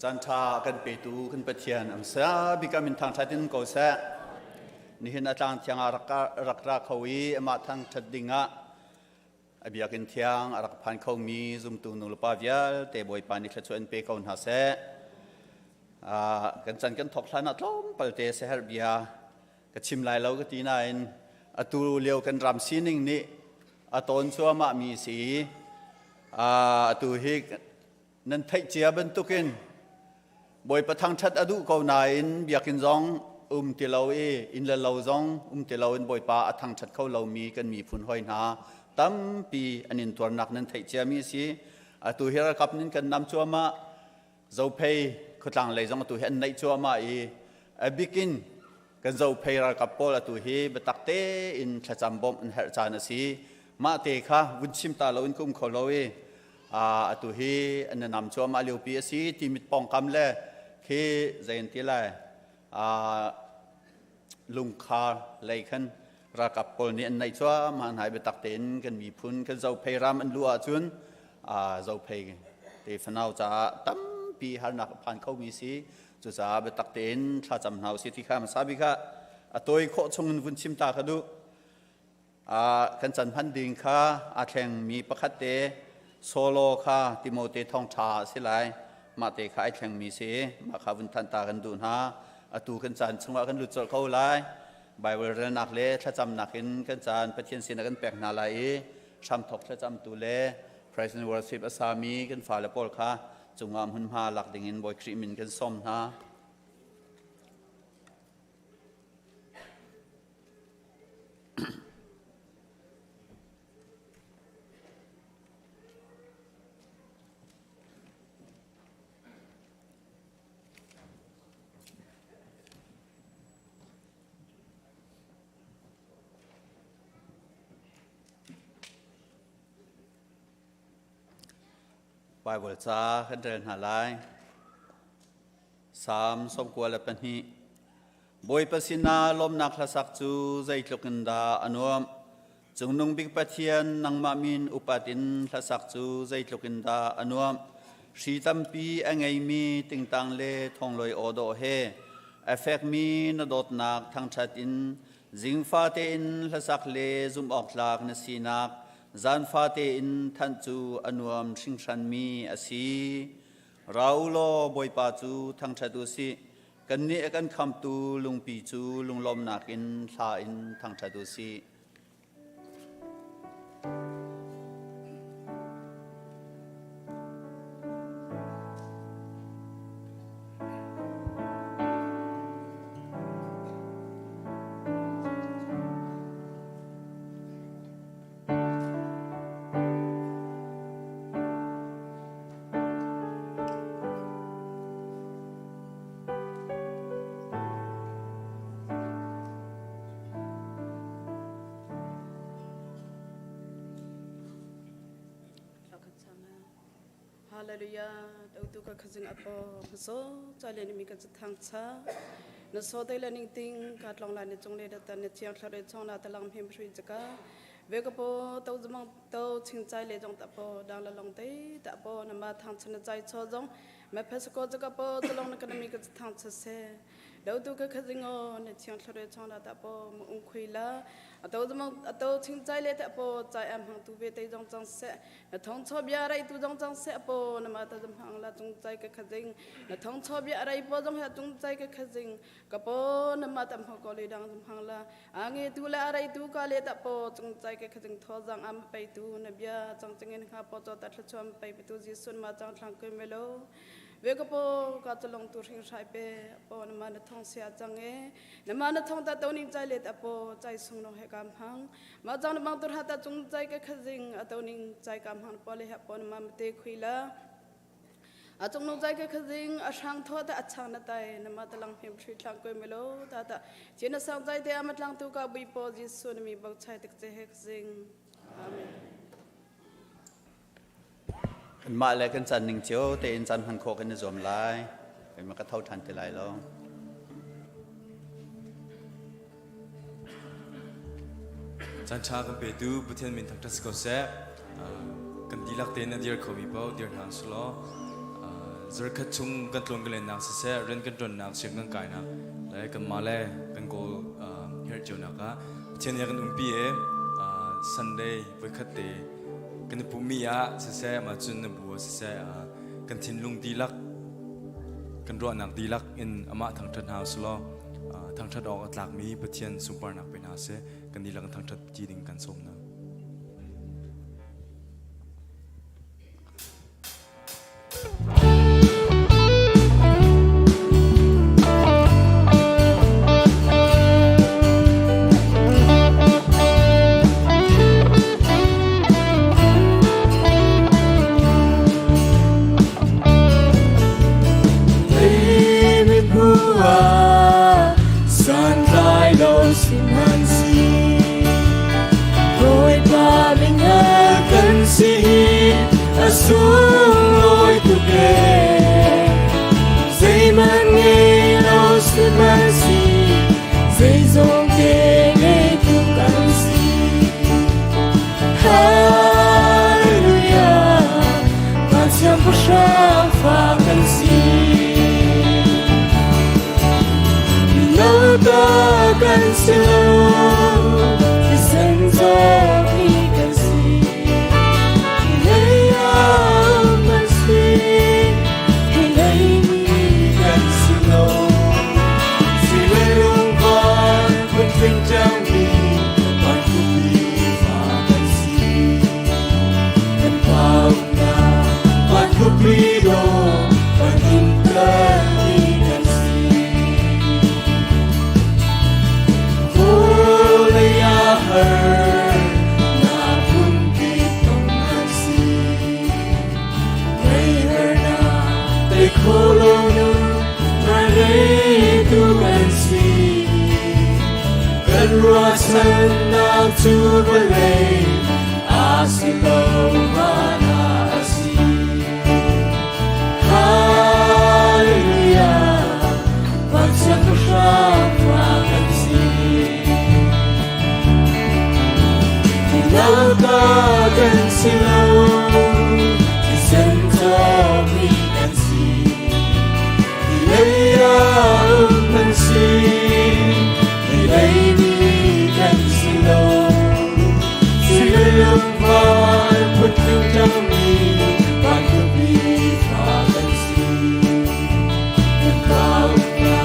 Caan ṭha kan petu kan Pathian am sa bika min thangṭhat in ko seh. Nihin a tlang thiang ah rak ra kho i amah thangṭhat ding ah a biakinn thiang a rak phan khomi zumtu nulepa vialte Bawipa nih thluachuah in pe ko hna seh. Kan chan kan thawk hlan ah tlawmpal te seher bia ka chim lai lo ka ti nain atu lio kan ram sining nih a tawn cuahmah mi si. Atu hi nan theih cia bantukin Bawipa thangṭhat a duh ko nain biakinn zong um ti lo i inn le lo zong um ti loin Bawipa a thangṭhat kho lomi kan miphun hoi hna tampi an intuarnak nan theih ciami a si. Atu hi ralkap nin kan nam cuahmah. Zophei khuatlang lei zong atu hi an naih cuahmah i a bikin kan Zophei ralkap pawl atu hi biatak tein thlacam bawmh an herh caan a si. Mah te kha vun chim ta loin ka um kho lo i atu hi an nam cuahmah liopi a si ti mit pawngkam le khi zei an ti lai lungkhar lei khan ralkap pawl nih an naih cuahmah hna i biatak tein kan miphun kan Zophei ram an luh ahcun Zophei te fanau caah tampi harnak a phan khomi si. Cucaah biatak tein thlacam hna usih ti kha hmasa bik ah a tawi khawh chung in vun chim ta ka duh. Kan can hman ding kha aa thlengmi pakhat te solo kha Timote thawngṭha a si lai. Mah te kha ai thlengmi si. Mah kha vun thanh ta kan duh hna. Atu kan caan chungah kan lut colh ko lai. Bible relnak le thlacamnak in kan caan Pathian sinah kan pek hna lai i hramthok thlacamtu le praise and worship a sami kan fale pawl kha cungah hmunhma lak dingin Bawi Khrih min kan sawm hna. Bible ca kan rel hna lai. Salm 92. Bawipa sinah lawmnak hlasak cu zeitluk in dah a nuamh. Cungnung bik Pathian nangmah min upat in hlasak cu zeitluk in dah a nuamh. Hri tampi a ngeimi tingtang le thonglawi aw dawh he a fekmi na dawtnak thangṭhat in zingfa tein hlasak le zumhawktlak na sinak zanfa tein thanh cu a nuam hringhranmi a si. Ra u law Bawipa cu thangṭhat u sih. Kannih a kan khamtu lungpi cu lunglawmnak in hla in thangṭhat u sih. Hallelujah tu ka khazing apo so chale ni mi ka thang cha na so te la ning ting ka tlong la ni chung le da ta ni chiang thlare chong la talang him shui chaka ve ka po to zumang to ching chai le jong ta po dang la long te ta po na ma thang chan chai cho jong ma phe ko ka po chalong na kana mi ka thang cha se do tu ka khazingo na chiang thlare chong la ta po mu ung khui la ato zumang ato ching chai le ta po chai am hang tu ve te jong chang se na thong cho bia rai tu jong chang se po na ma ta jom hang la chung chai ka khazing na thong cho bia rai po jong ha chung chai ka khazing ka po na ma tam ho ko le dang zum hang la a nge tu la rai tu ka le ta po chung chai ka khazing tho jang am pe tu na bia chang chingin kha po cho ta thla chuam pe tu jisun ma chang thlang ke melo ve ka po ka chalong tu hring hrai pe po na ma na thong sia chang e na ma na thong ta to ning chai le ta po chai sung no he kam hang ma chang na bang tur ha ta chung chai ka khazing a to ning chai kam hang po le ha po na ma te khui la A cung zai ka khazing a hrang tho ta a chang na tai na ma talang him thri thlang koi melo ta ta chin a sang zai te ama tlang tu ka bui po Jesu na mi bok chai tik che he khazing. Amen. Kan mah le kan chan ning cio tein caan hman khawh kan i zuam lai. Keimah ka tho ṭhan ti lai lo. Caan ṭha kan petu Pathian min thangṭhat si ko seh. Kan dihlak tein a dir khomi paoh dir hna selaw. Zarkhat chung kan tlawn kan lennak siseh, rian kan ṭuannak, siang kan kainak le kanmah le kan kawl herh cionak ah Pathian nih a kan umpi i Sunday voikhat te kan i pummi ah siseh, mah cun na bu ah siseh, kan thinlung dihlak, kan ruahnak dihlak in amah thangṭhat hna usih law thangṭhat awk a tlakmi Pathian sunparnak pe hna seh, kan dihlak in thangṭhat ti ding kan sawm hna. Santlai lo sihmanhseh Bawipa minghal kan si hi a sunglawi tuk ee. Zeihmanh ngei lo sihmanhseh zeizong te ngeitu kan si. Hallelujah, Van Siangpahrang fa kan si. Mino ta kan si lo, thisen zawmi kan si. Lei ah kan si, hi leimi kan si lo. Si le lungvar phun cangmi van khuapi fa kan si. Kan pauna van khuapi dawh van innkalmi kan si. Vawlei ah har na phunkip tong kan si. Mei harnak tei kho lo nu tu kan si. Kan ruahchannak cu vawlei a si lo van ah a si. Hallelujah, van siangpahrang fa kan si. Nauta kan si lo, thisen cawmi kan si. Lei ah um kan si, leimi kan si lo. Si lungvar phun cangmi van khuapi fa kan si. Kan pauna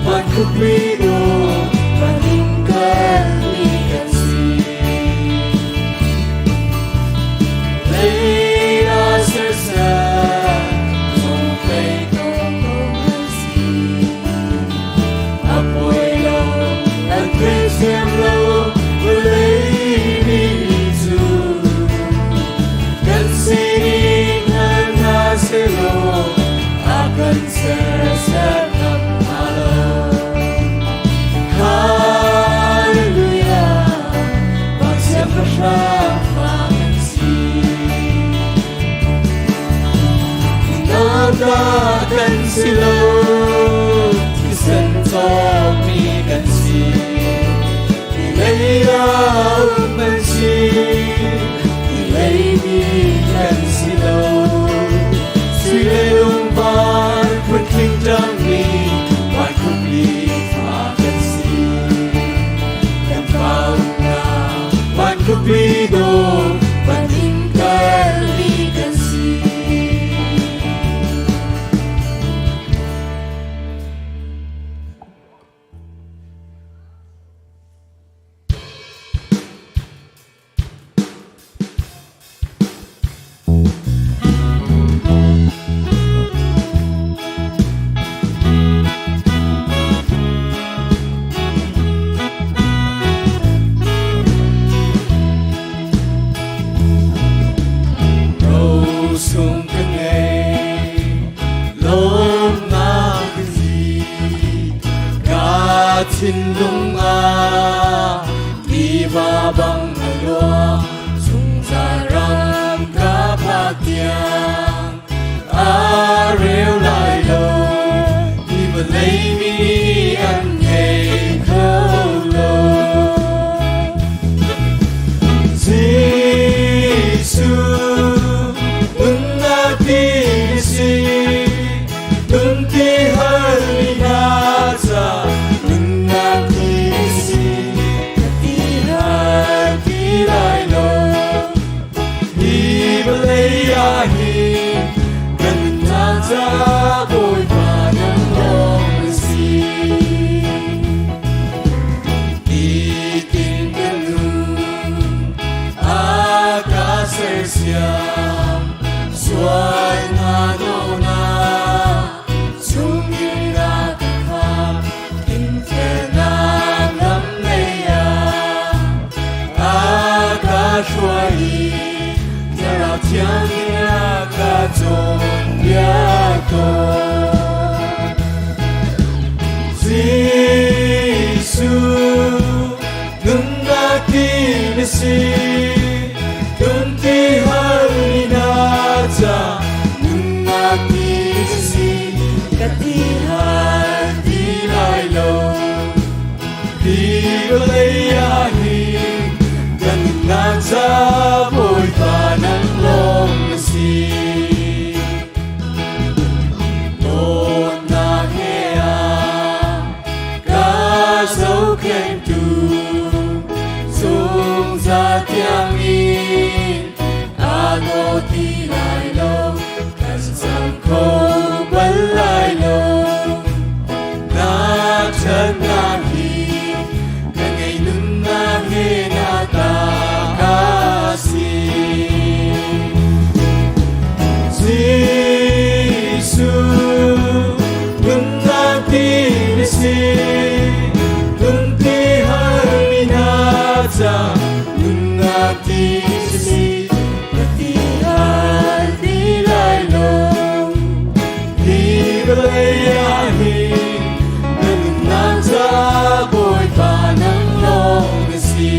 van khuapi dawh van innkalmi kan si. Lei ah sersiam zong tei tong ko kan si. A poi lo, an theithiam lo, vawlei mi cu. Kan sining hngal hna sehlaw, a kan sersiam ngam hnga lo. Hallelujah, van siangpahrang fa kan si. Nauta kan si lo, thisen cawkmi kan si. Lei ah um kan si, leimi kan si lo. Sui le lungvar phuntling cangmi van khuapi fa kan si. Kan pauna van khuapi dawh van innkalmi kan si. si Tunti hal mi na ca nunnak ti na si ka ti hal ti lai lo Hi vawlei ah hin kan nunnak ca Bawipa nang lawng na si Dawtnak he a ka zohkhenhtu zungzal tiangin aa daw ti lai lo kan cang kho bal lai lo na ṭhatnak hi ka ngei nunnak he na ta ka si Jesuh nunnak ti na si nunti harmi hna ca nunnak ti na si ka ti hal ti lai lo hi vawlei ah hin na nunnak ca Bawipa nang lawng na si.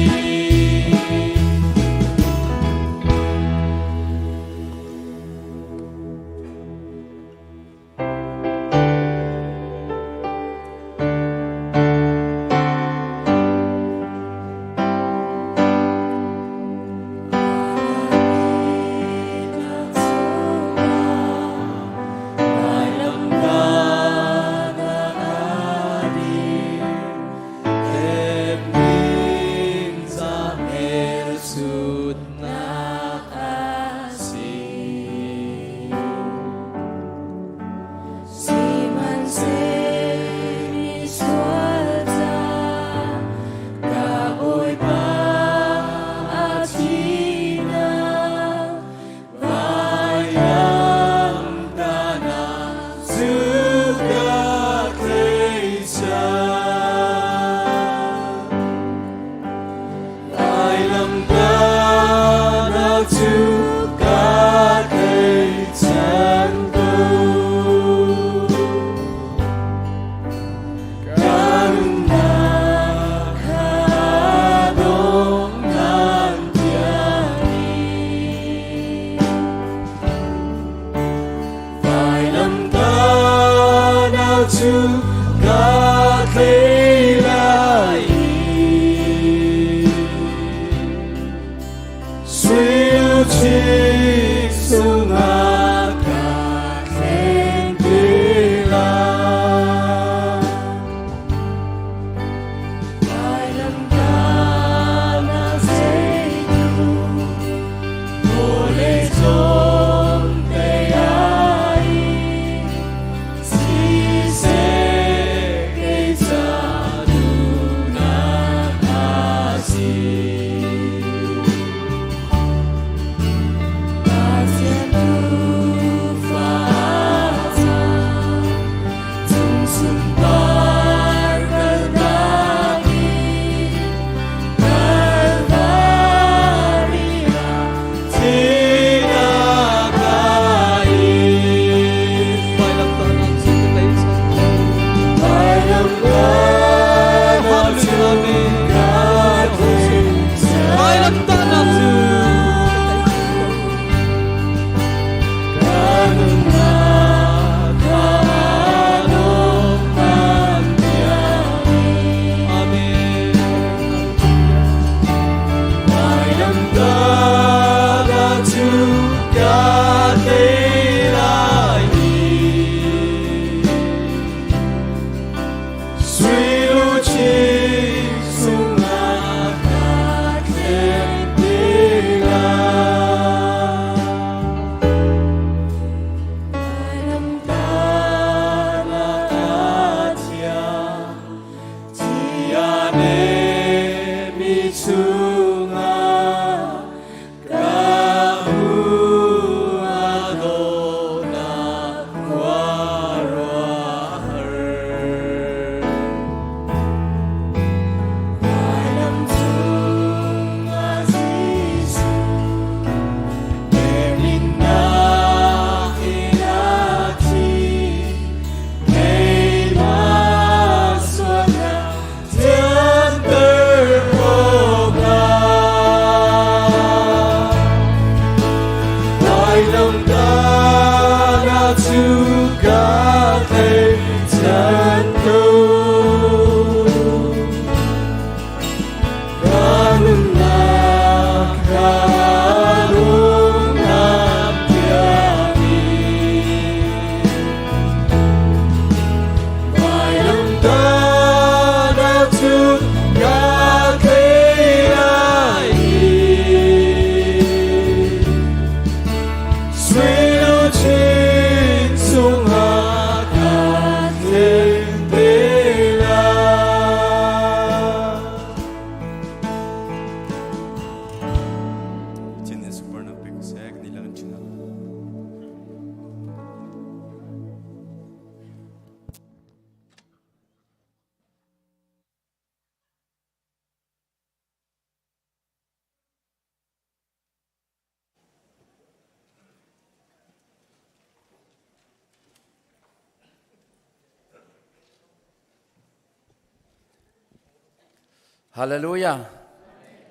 Hallelujah.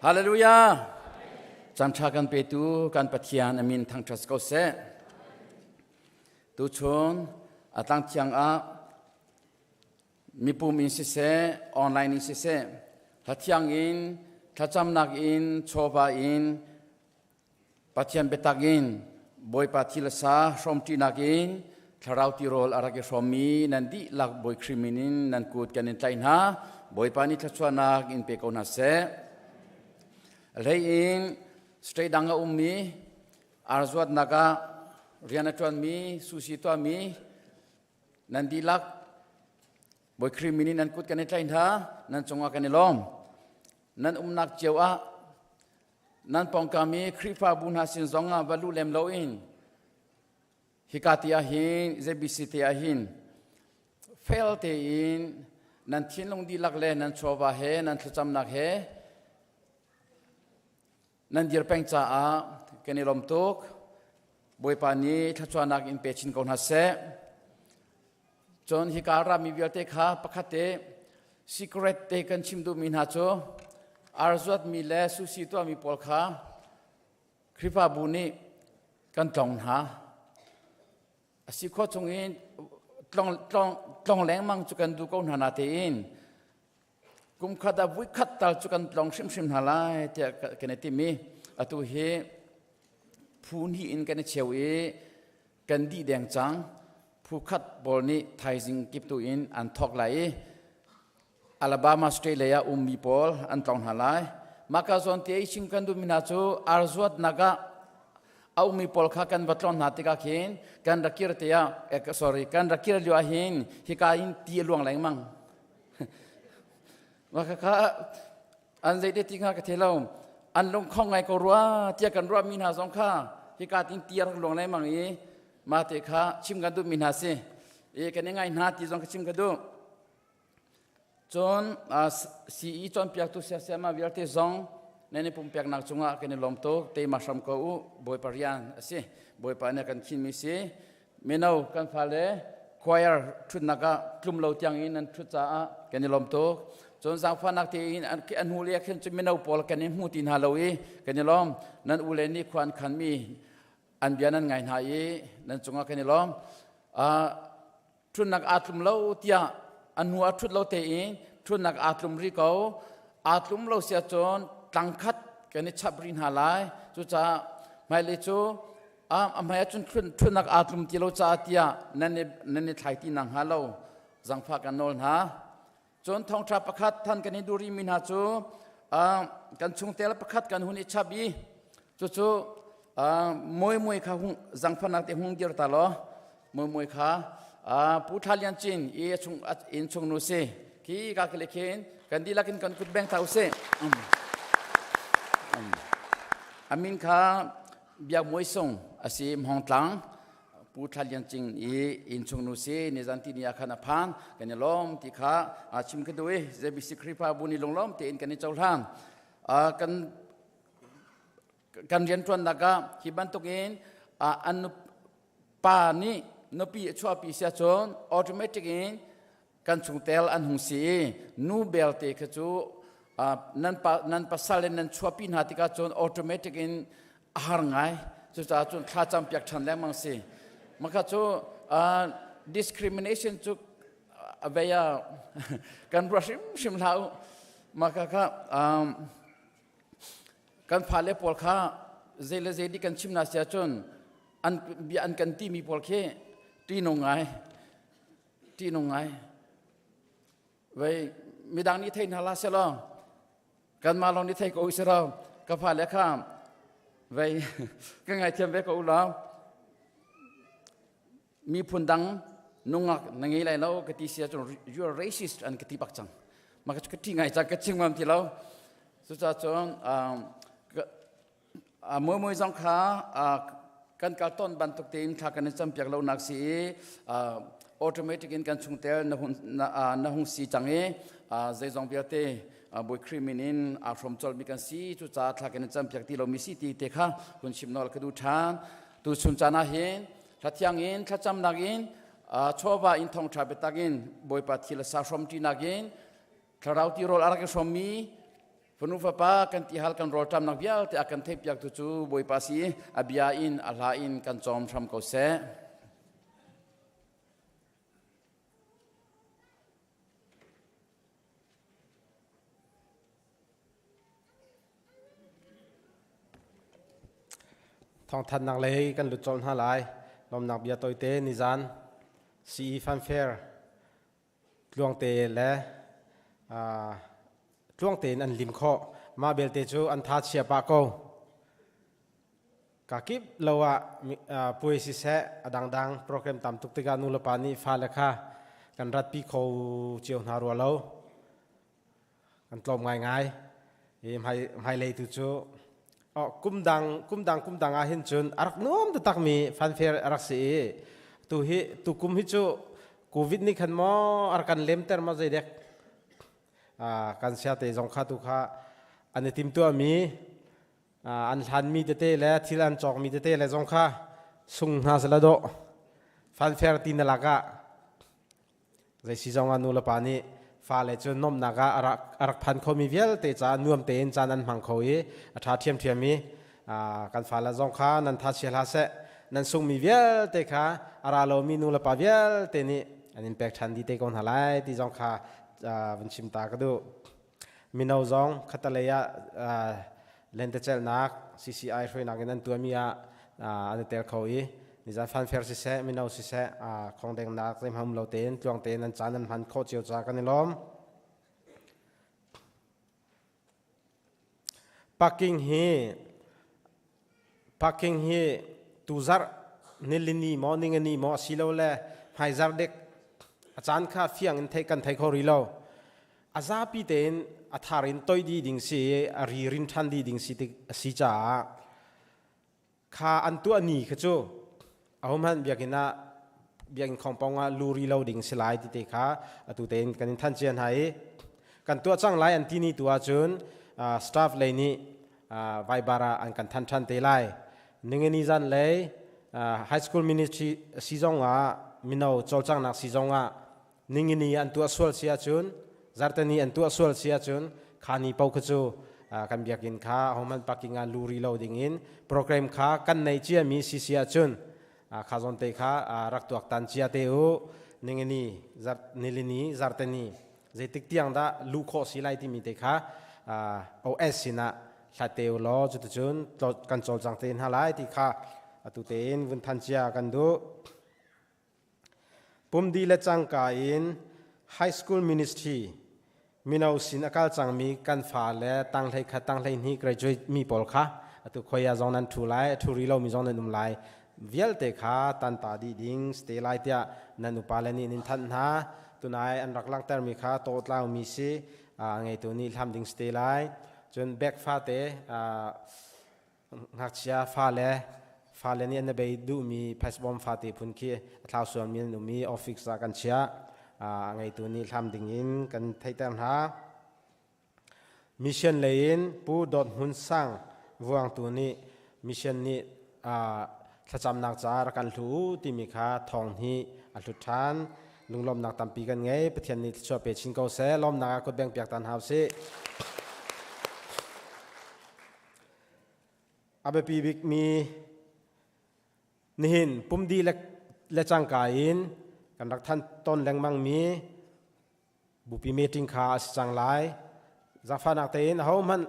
Hallelujah. Caan ṭha kan petu kan Pathian amin thangṭhat ko seh. Tuchun a tlang thiang ah mipum in siseh, online in siseh, hlathiang in, thlacamnak in, chawva in, Pathian biatak in Bawipa thil a sa hrawmṭinak in thlarau tirawl a rak i hrawmmi nan dihlak Bawi Khrih min in nan kut kan in tlaih hna. Bawipa nih thluachuahnak in pe ko hna seh. A hlei in state dang a ummi arzuatnak ah rian a ṭuanmi, sushi tuahmi nan dihlak Bawi Khrih min in nan kut kan i tlaih hna. Nan cungah kan i lawm. Nan umnak cio ah Nan pawngkam i Khrihfabu hna sin zongah va luh lem loin hika ti ahhin ZBC te ahhin fel tein nan thinlung dihlak le nan chawva he nan thlacamnak he nan dir peng caah kan i lawm tuk. Bawipa nih thluachuahnak in pe chin ko hna seh. Cun hika rami vialte kha pakhat te secret te kan chim duhmi hna cu arzuatmi le sushi tuahmi pawl kha Khrihfabu nih kan tlong hna. A si khawh chungin tlong, tlong, tlong lengmang cu kan duh ko hna natein kum khat ah vui khat tal cu kan tlong hrimhrim hna lai tiah kan i tim i atu hi phu hnih in kan i cheu i kan dih deng cang. Phu khat pawl nih thaizing kip tu in an thawk lai i Alabama State lei ah ummi pawl an tlong hna lai. Mah ka zawn te i chim kan duhmi hna cu arzuatnak ah a ummi pawl kha kan va tlawn hna tikah khin kan rak kir te ah sorry kan rak kir lio ah hin hika in ti a luang lengmang. Mah kha an zei te ti hnga ka thei lo. An lungkhong ngai ko rua tiah kan ruahmi hna zong kha hika tin ti a rak luang lengmang i mah te kha chim kan duhmi hna si. I kan i ngai hna ti zong ka chim ka duh. Cun CE cawnpiaktu siasema vialte zong nan i pumpeknak cungah kan i lawm tuk. Teima hram ko u. Bawipa rian a si. Bawipa nih a kan khinmi si. Mino kan fale choir ṭhutnak ah tlum lo tiang in nan ṭhut caah kan i lawm tuk. Cun zaangfahnak tein an hnu le khin cu mino pawl kan in hmu ti hna lo i kan i lawm. Nan u le nih khua an khanmi an bia nan ngai hna i nan cungah kan i lawm. Ṭhutnak aa tlum lo tiah a hnu ah ṭhut lo tein ṭhutnak aa tlum rih ko. Aa tlum lo si ahcun tlangkhat kan i chap rih hna lai. Cucaah hmailei cu a hmai ahcun ṭhutnak aa tlum ti lo caah tiah nan i thlai ti nakhnga lo zangfah kan nawl hna. Cun thawngṭha pakhat than kan i duh rihmi hna cu kan chungtel pakhat kan hun i chap i cucu Mawi Mawi kha hung zangfahnak te hung dir ta law Mawi Mawi kha Pu Thla Lian Cin i chung inn chung nu si khi ka kile khin kan dihlak in kan kut beng ta usih. Amin kha Biak Mawi Sung asi Hmong Tlang Pu Thla Lian Cing i innchung nu si nizan ti ni ah khan a phan kan i lawm ti kha chim ka duh i ZBC Khrihfabu nih lunglawm tein kan i cohlang. Kan kan rianṭuannak ah hi bantukin an pa nih nupi a chuahpi si ahcun automatic in kan chungtel an hung si i nu belte kha cu nan pa nan pasal in nan chuahpi hna tikah cun automatic in a har ngai. Cucaah cun thlacam piak ṭhan lengmang si. Maka cu discrimination cu a vei ah kan ruah hrimhrim hlah u. Maka kha kan fale pawl kha zei le zei di kan chim na si ahcun an bia an kan timi pawl khi ṭihnung ngai ṭihnung ngai. Vei midang nih thei hna la selaw kanmah lawng nih thei ko usih law ka fale kha vei ka ngaithiam ve ko u law miphun dang nungak na ngei lai lo ka ti si ahcun you are racist an ka ti bak cang. Mah ka ṭih ngai cang, ka chim ngam ti lo. Cucaah cun Mui Mui zong kha kan kal tawn bantuk tein thla kan i campiak lonak si i automatic in kan chungtel na hung si cang i zeizong vialte Bawi Khrih min in aa hrawm colhmi kan si. Cucaah thla kan i campiak ti lomi si ti te kha hun chim nawl ka duh ṭhan. Tu chun caan ah hin hlathiang in thlacamnak in chawva in thawngṭha biatak in Bawipa thil a sa hrawm ṭinak in thlarau tirawl a rak i hrawmmi. Fanu fapa kan tihal kan rawlṭamnak vialte a kan theihpiaktu cu Bawipa si i a bia in a hla in kan cawm hram ko seh. Thawngthanhnak lei kan lut colh hna lai. Lawmnak bia tawite nizan CE fanfare tluangte le tluang tein an lim khawh. Mah belte cu an tha chia pah ko. Kakip lo ah puai siseh a dangdang program tam tuk tikah nu le pa nih fale kha kan ratpi kho cio hna rua lo. Kan tlawm ngaingai. I hmailei tu cu kum dang kum dang kum dang ah hin cun a rak nuam taktak mi fanfare a rak si i tu hi tu kum hi cu covid nih khan maw a rak kan lemter maw zeidek kan siate zong kha tu kha an i timtuah mi an hlanmi tete le thil an cawkmi tete le zong kha sung hna sela dawh fanfare ti na lakah Zei si zong ah nu le pa nih fale cu nuamhnak ah a rak phan khomi vialte caah nuam tein caan an hmang kho i a ṭha ṭhiamṭhiam i kan fale zong kha nan tha chia hlah seh nan sungmi vialte kha a ra lomi nu le pa vialte nih an in pek ṭhan dih te ko hna lai ti zong kha vun chim ta ka duh. Mino zong khatalei ah lentecelhnak CCI hruainak in an tuahmi ah an i tel kho i nizan fanfair siseh mino siseh khongdengnak zeihmanh um lo tein tluang tein an caan an hman khawh cio caah kan i lawm. Parking hi parking hi tuzarh nilini maw ningani maw asilole hmaizarh dek a caan kha fiang in theih kan thei kho rih lo. A zapi tein a thar in toi dih ding si i a ri rin ṭhan dih ding si tik a si caah kha an tuah ni kha cu ahohmanh biakinn ah biakinn khongpong ah lu ri lo ding si lai ti te kha atu tein kan in thanh cia hna i kan tuah cang lai an ti ni tu ahcun staff lei nih Viber ah an kan than ṭhan te lai. Ningani zan lei high school ministry si zong ah mino cawlcanghnak si zong ah ningini an tuah sual si ahcun zarteni an tuah sual si ahcun kha ni paoh kha cu kan biakinn kha ahohmanh parking ah lu ri lo dingin program kha kan nei ciami si si ahcun kha zawn te kha rak tuaktan cia te u ningini zart nilini zarteni zeitik tiang dah luh khawh si lai timi te kha OS sinah hlat te u law cuticun kan cawlcang te hna lai ti kha atu tein vun than cia kan duh. Pumdi le cangka in high school ministry mino sin a kal cangmi kan fale tanghlei khat tanghlei hnih graduate mi pawl kha atu khoia zong nan thu lai a thu ri lomi zong nan um lai vialte kha tanta dih ding ste lai tiah nan upa le nih nin thanh hna tunai an rak langhtermi kha tawtlau mi si ngeitu nih hlam ding ste lai cun bag fate Ngakchia fale fale nih an bei duhmi phaisabawm fate phun khi a thlau sualmi an um i office ah kan chiah. A ngeitu nih hlam dingin kan theihter hna. Mission lei in Pu Dawt Hmun Sang Vuangtu nih mission nih thlacamnak caah rak kan hlu u timi kha thawng hnih a hlut ṭhan. Lunglawmhnak tampi kan ngei. Pathian nih thluachuah pe chin ko seh. Lawmnak ah kutbeng piak ta hna usih. A biapi bikmi nihin pumdi le cangka in kan rak than ton lengmangmi bupi meeting kha a si cang lai. Zaangfahnak tein ahohmanh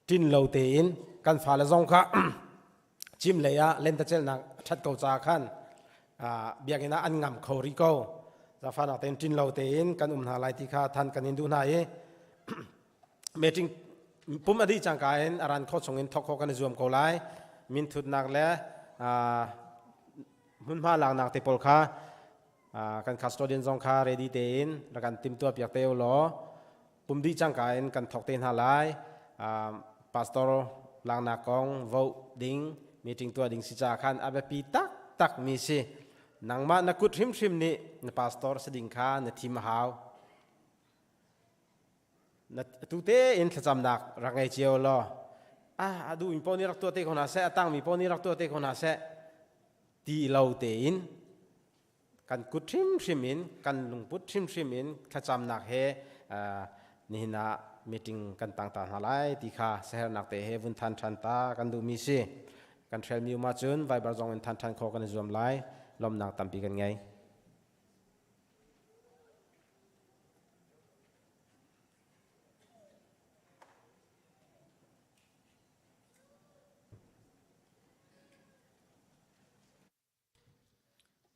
ṭin lo tein kan fale zong kha cim lei ah lentecelhnak a ṭhat ko caah khan biakinn ah an ngam kho rih ko. Zaangfahnak tein ṭin lo tein kan um hna lai ti kha than kan in duh hna i meeting pum a dih cangka in a ran khawh chung in thawk khawh kan i zuam ko lai. Minthutnak le hmunhma laknak te pawl kha kan custodian zong kha ready tein rak kan timtuah piak te u law pum dih cangka in kan thawk te hna lai. Pastor laknak kong vote ding meeting tuah ding si caah khan a biapi taktak mi si. Nangmah na kut hrimhrim nih na pastor si ding kha na thim a hau. Na tu tein thlacamnak rak ngei cio law a duhmi paoh nih rak tuah te ko hna seh, a tangmi paoh nih rak tuah te ko hna seh ti lo tein kan kut hrimhrim in kan lungput hrimhrim in thlacamnak he nihin ah. meeting kan tang ta hna lai ti kha sahernak te he vun than than ta kan duhmi si. Kan hrelmi um ahcun Viber zong in than than khawh kan i zuam lai. Lawmnak tampi kan ngei.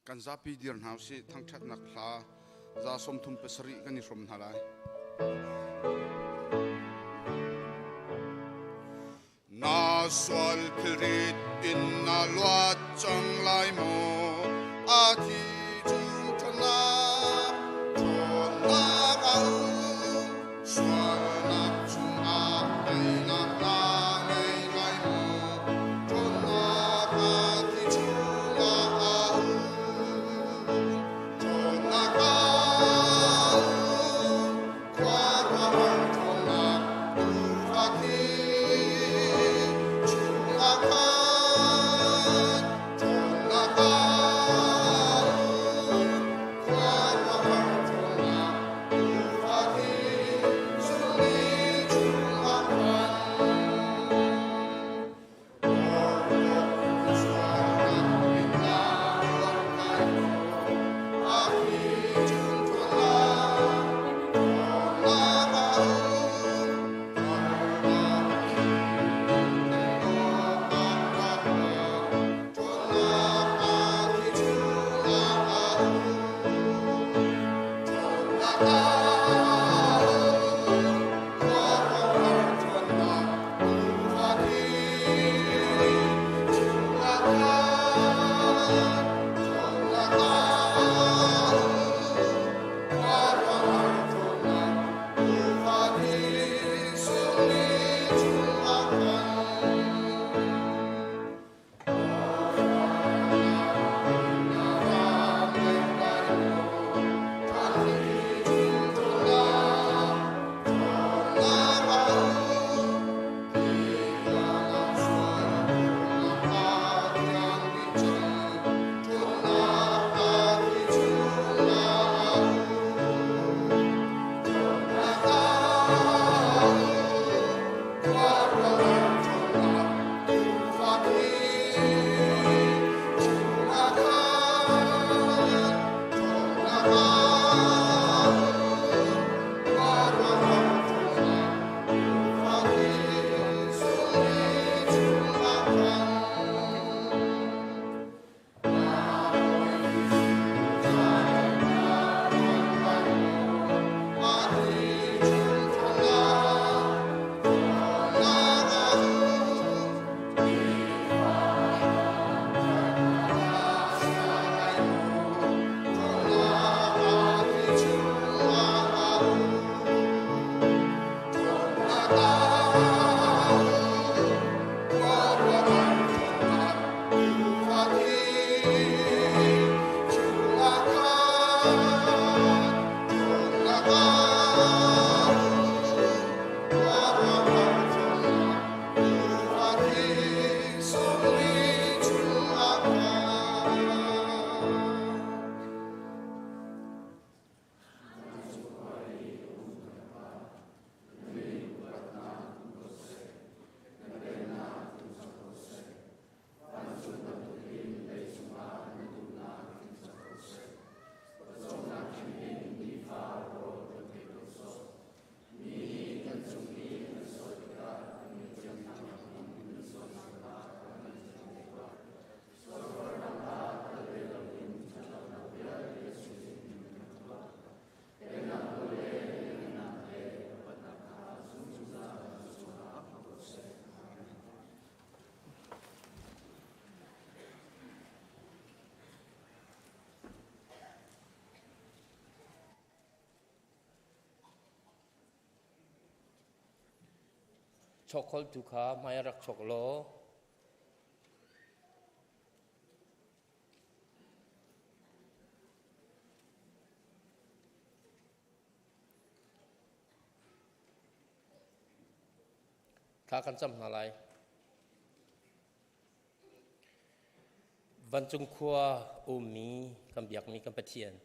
Kan zapi dir hna usih thangṭhatnak hla 37 kan i hrawm hna lai. Na sual philrit in na luat cang lai maw? A thi chung ṭhawnnak, ṭhawnnak a um. Sualnak chungah teinak na ngei lai maw? Ṭhawnnak a thi chungah a um. Ṭhawnnak a um. Khuaruahhar ṭhawnnak tuufa thi chungah khan ṭhawnnak a um. Khuaruahhar ṭhawnnak tuufa thi sungmi chungah khan. Chawkholtu kha hmai rak chok law. Thla kan cam hna lai. Vancung khua ummi kan biakmi kan Pathian,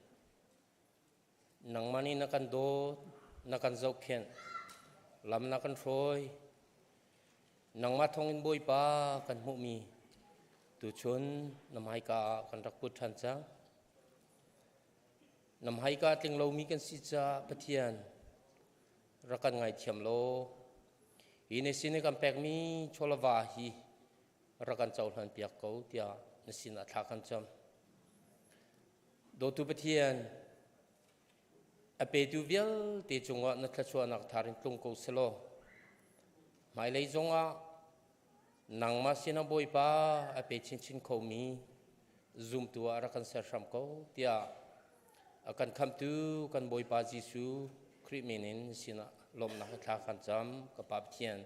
nangmah nih na kan dawt, na kan zohkhenh. Lam na kan hruai. Nangmah thawngin Bawipa kan hmuhmi tuchun na hmaika ah kan rak put ṭhan cang. Na hmaika tling lomi kan si caah Pathian rak kan ngaithiam law hi na sin i kan pekmi chawlava hi rak kan cohlan piak ko tiah na sinah thla kan cam. Dawtu Pathian, a petu vialte cungah na thluachuahnak thar in tlung ko selaw hmailei zongah nangmah sinah Bawipa a pe chinchin khomi zumtu ah rak kan ser hram ko tiah a kan khamtu kan Bawipa Jesuh Khrih min in sinah lawmhnak thla kan cam ka Pa Pathian.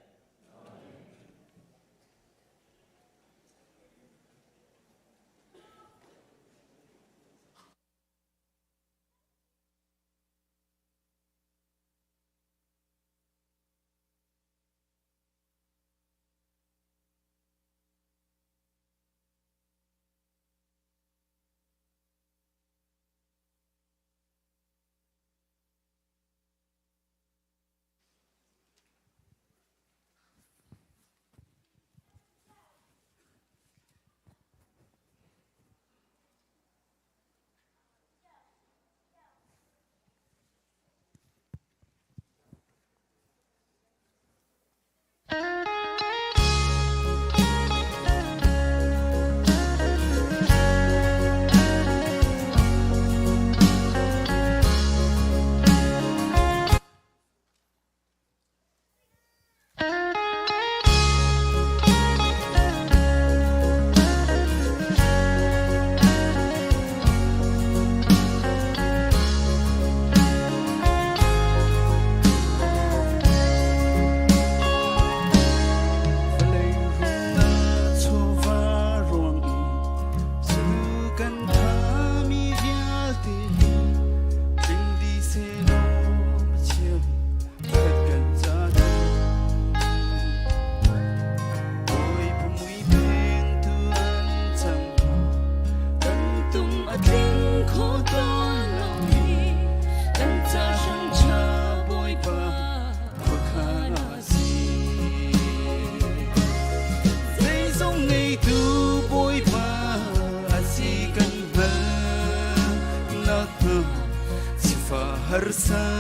Harsa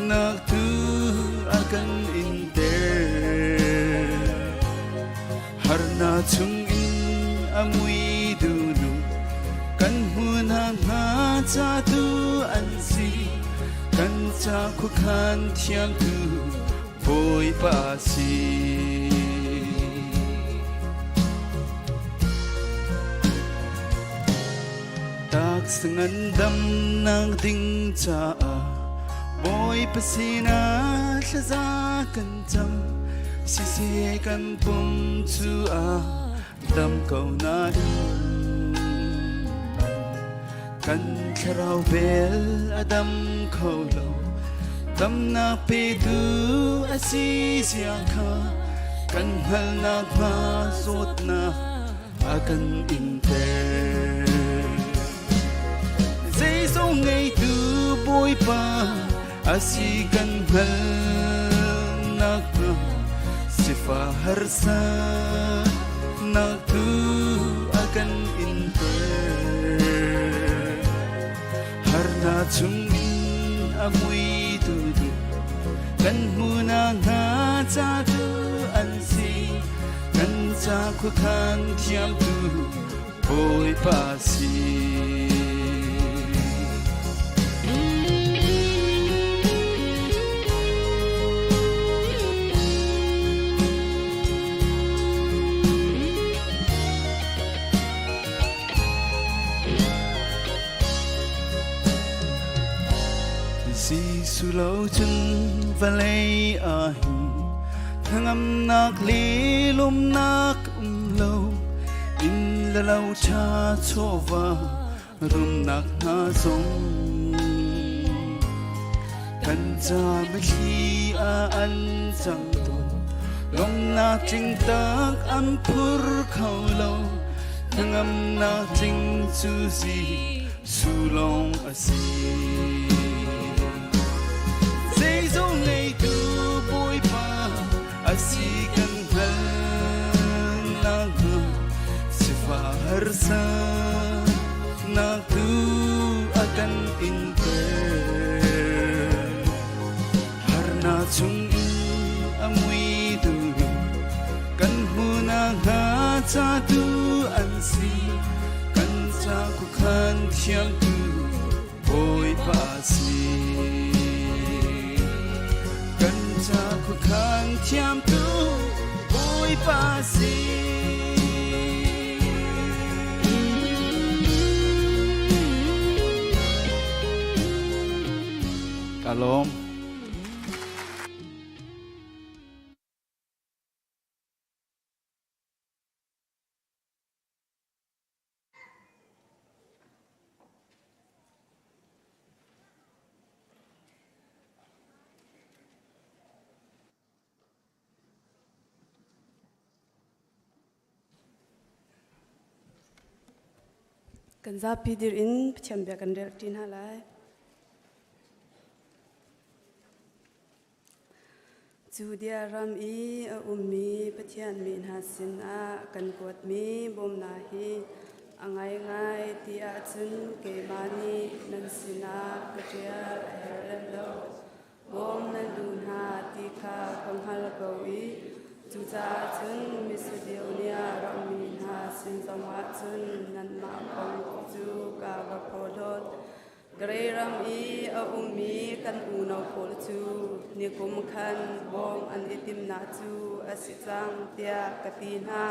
nak tu akan inter harna chung in amui dunu kan hmuna hna ca tu an si kan ca khuakhan thiam tu Bawipa si. Tak ngandam nak ding caah Bawipa sinah thlaza kan cam siseh kan pum cu a dam ko nain kan thlarau bel a dam kho lo damnak petu a si zia kha kan hngalhnak hnga zawtnak a kan inter zeizong ngeitu Bawipa a si kan hngalhnak hnga sifa harsa nak tu a kan inter harnak chungin a mui tu du kan hmuna hna ca tu an si kan ca khuakhan thiam tu Bawipa si. Jesuh lo cun vawlei ah hin hnangamnak le lawmnak um lo inn le lo ṭha chawva rumnak hna zong kan ca mithli ah an cang tawn lawmnak tling tak an phur kho lo hnangamnak tling cu Jesuh lawng a si. Zeizong ngeitu. si kan hngalh nakhnga sifah harsa nak tu a kan inter. Harnak chung in a mui tu kan hmuhnak hnga ca tu an si, kan ca khuakhan thiamtu Bawipa si. Kan ca khuakhan thiamtu Bawipa si. Ka lawm. Kan zapi dir in Pathian bia kan rel ṭi hna lai. Judea ram i a ummi Pathian mi hna sinah kan kuatmi bawmnak hi a ngaingai ti ahcun keimah nih nan sinah ka ṭial a herh lem lo. Bawm nan duh hna ti kha ka hngal ko i cucaah cun Macedonia rammi hna sin zongah cun nanmah kong cu ka va phawhlawt. Gray ram i a ummi kan unau pawl cu nikum khan bawm an i timnak cu a si cang tiah ka ti hna.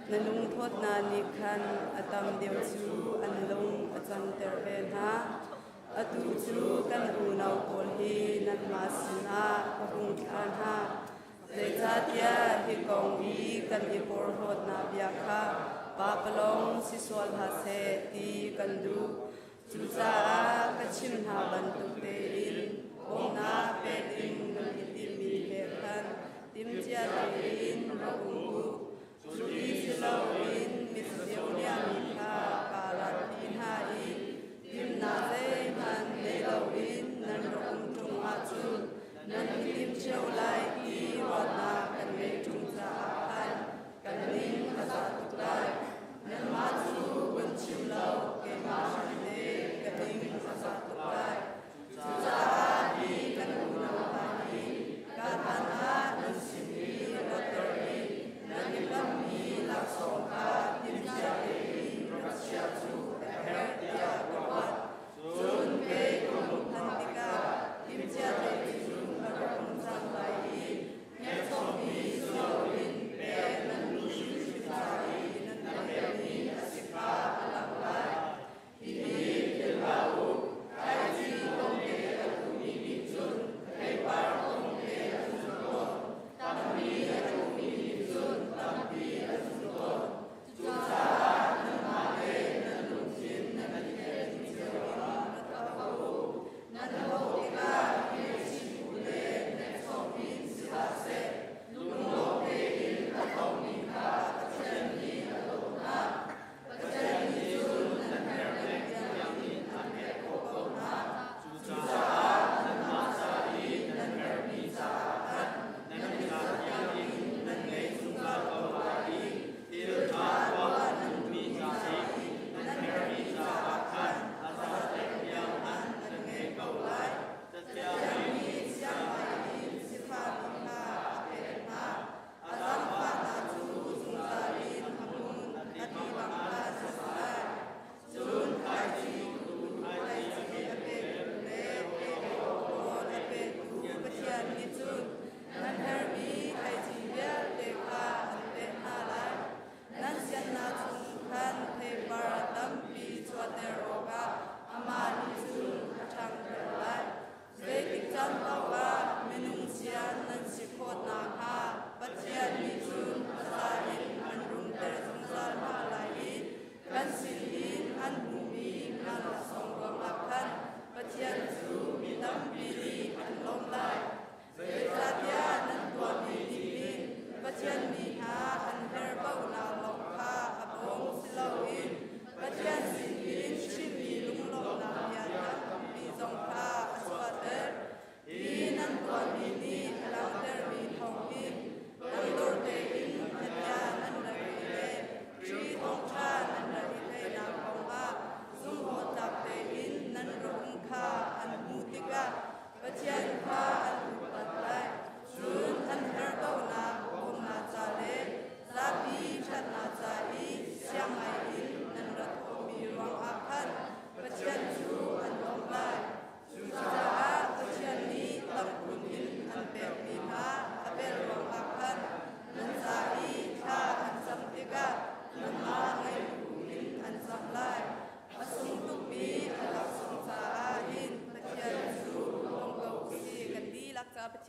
Na lungthawtnak nih khan a tam deuh cu an lung a canter ve hna. Atu cu kan unau pawl hi nanmah sinah ka hung thlah hna. Zeicahtiah hi kong i kan i porhlawtnak bia kha papalong si sual hlah seh ti kan duh. Cucaah ka chim hna bantuk tein bawmhnak pek ding nan i timmi he khan timhcia tein rak um u. Cu ti si loin Macedonia mi kha kaa ratpi hna i timhnak zeihmanh nei loin nan rak um ṭung ahcun nan i tim cio lai ti ruahnak kan ngeih ṭung caah khan kan ning a zah tuk lai. Nanmah cu kan chim lo, keimah hrim te ka ning a zah tuk lai. Cucaah hi kan unau hna hi.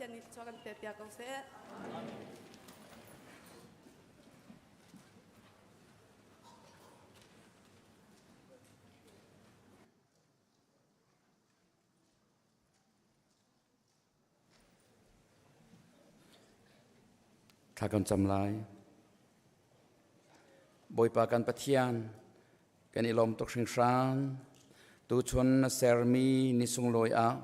Pathian nih thluachuah kan pe piak ko seh. Thla kan cam lai. Bawipa kan Pathian, kan i lawm tuk hringhran. Tuchun na sermi ni sunglawi ah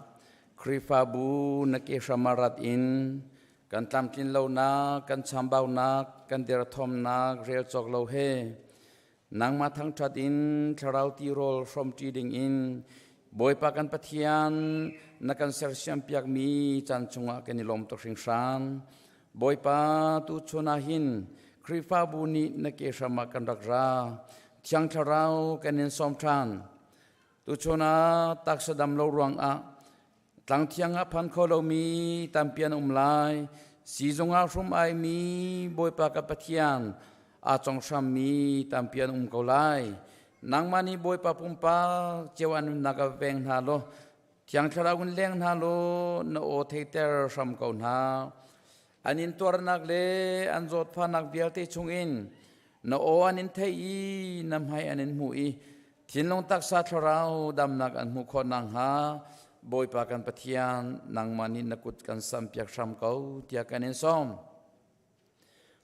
Khrihfabu na ke hram ah rat in kan tlamtlin lonak, kan chambaunak, kan derthawmnak rel cawk lo he Nangmah thangṭhat in thlarau tirawl hrawmṭi dingin Bawipa kan Pathian na kan sersiampiakmi caan chungah kan i lawm tuk hringhran. Bawipa tuchun ah hin Khrihfabu nih na ke hram ah kan rak ra. Thiang Thlarau kan in sawm ṭhan. Tuchun ah taksa dam lo ruangah Tlangthiang ah phan kho lomi tampi an um lai. Sizung ah hrum aimi Bawipa ka Pathian aa conghrammi tampi an um ko lai. Nangmah nih Bawipa pumpak cio an nunnak ah veng hna law Thiang Thlarau in leng hna law na aw theiter hram ko hna. An intuarnak le an zawtfahnak vialte chungin na aw an in theih i na hmai an in hmuh i Thinlung taksa thlarau damnak an hmuh khawh nakhnga Bawipa kan Pathian nangmah nih na kut kan sampiak hram ko tiah kan in sawm.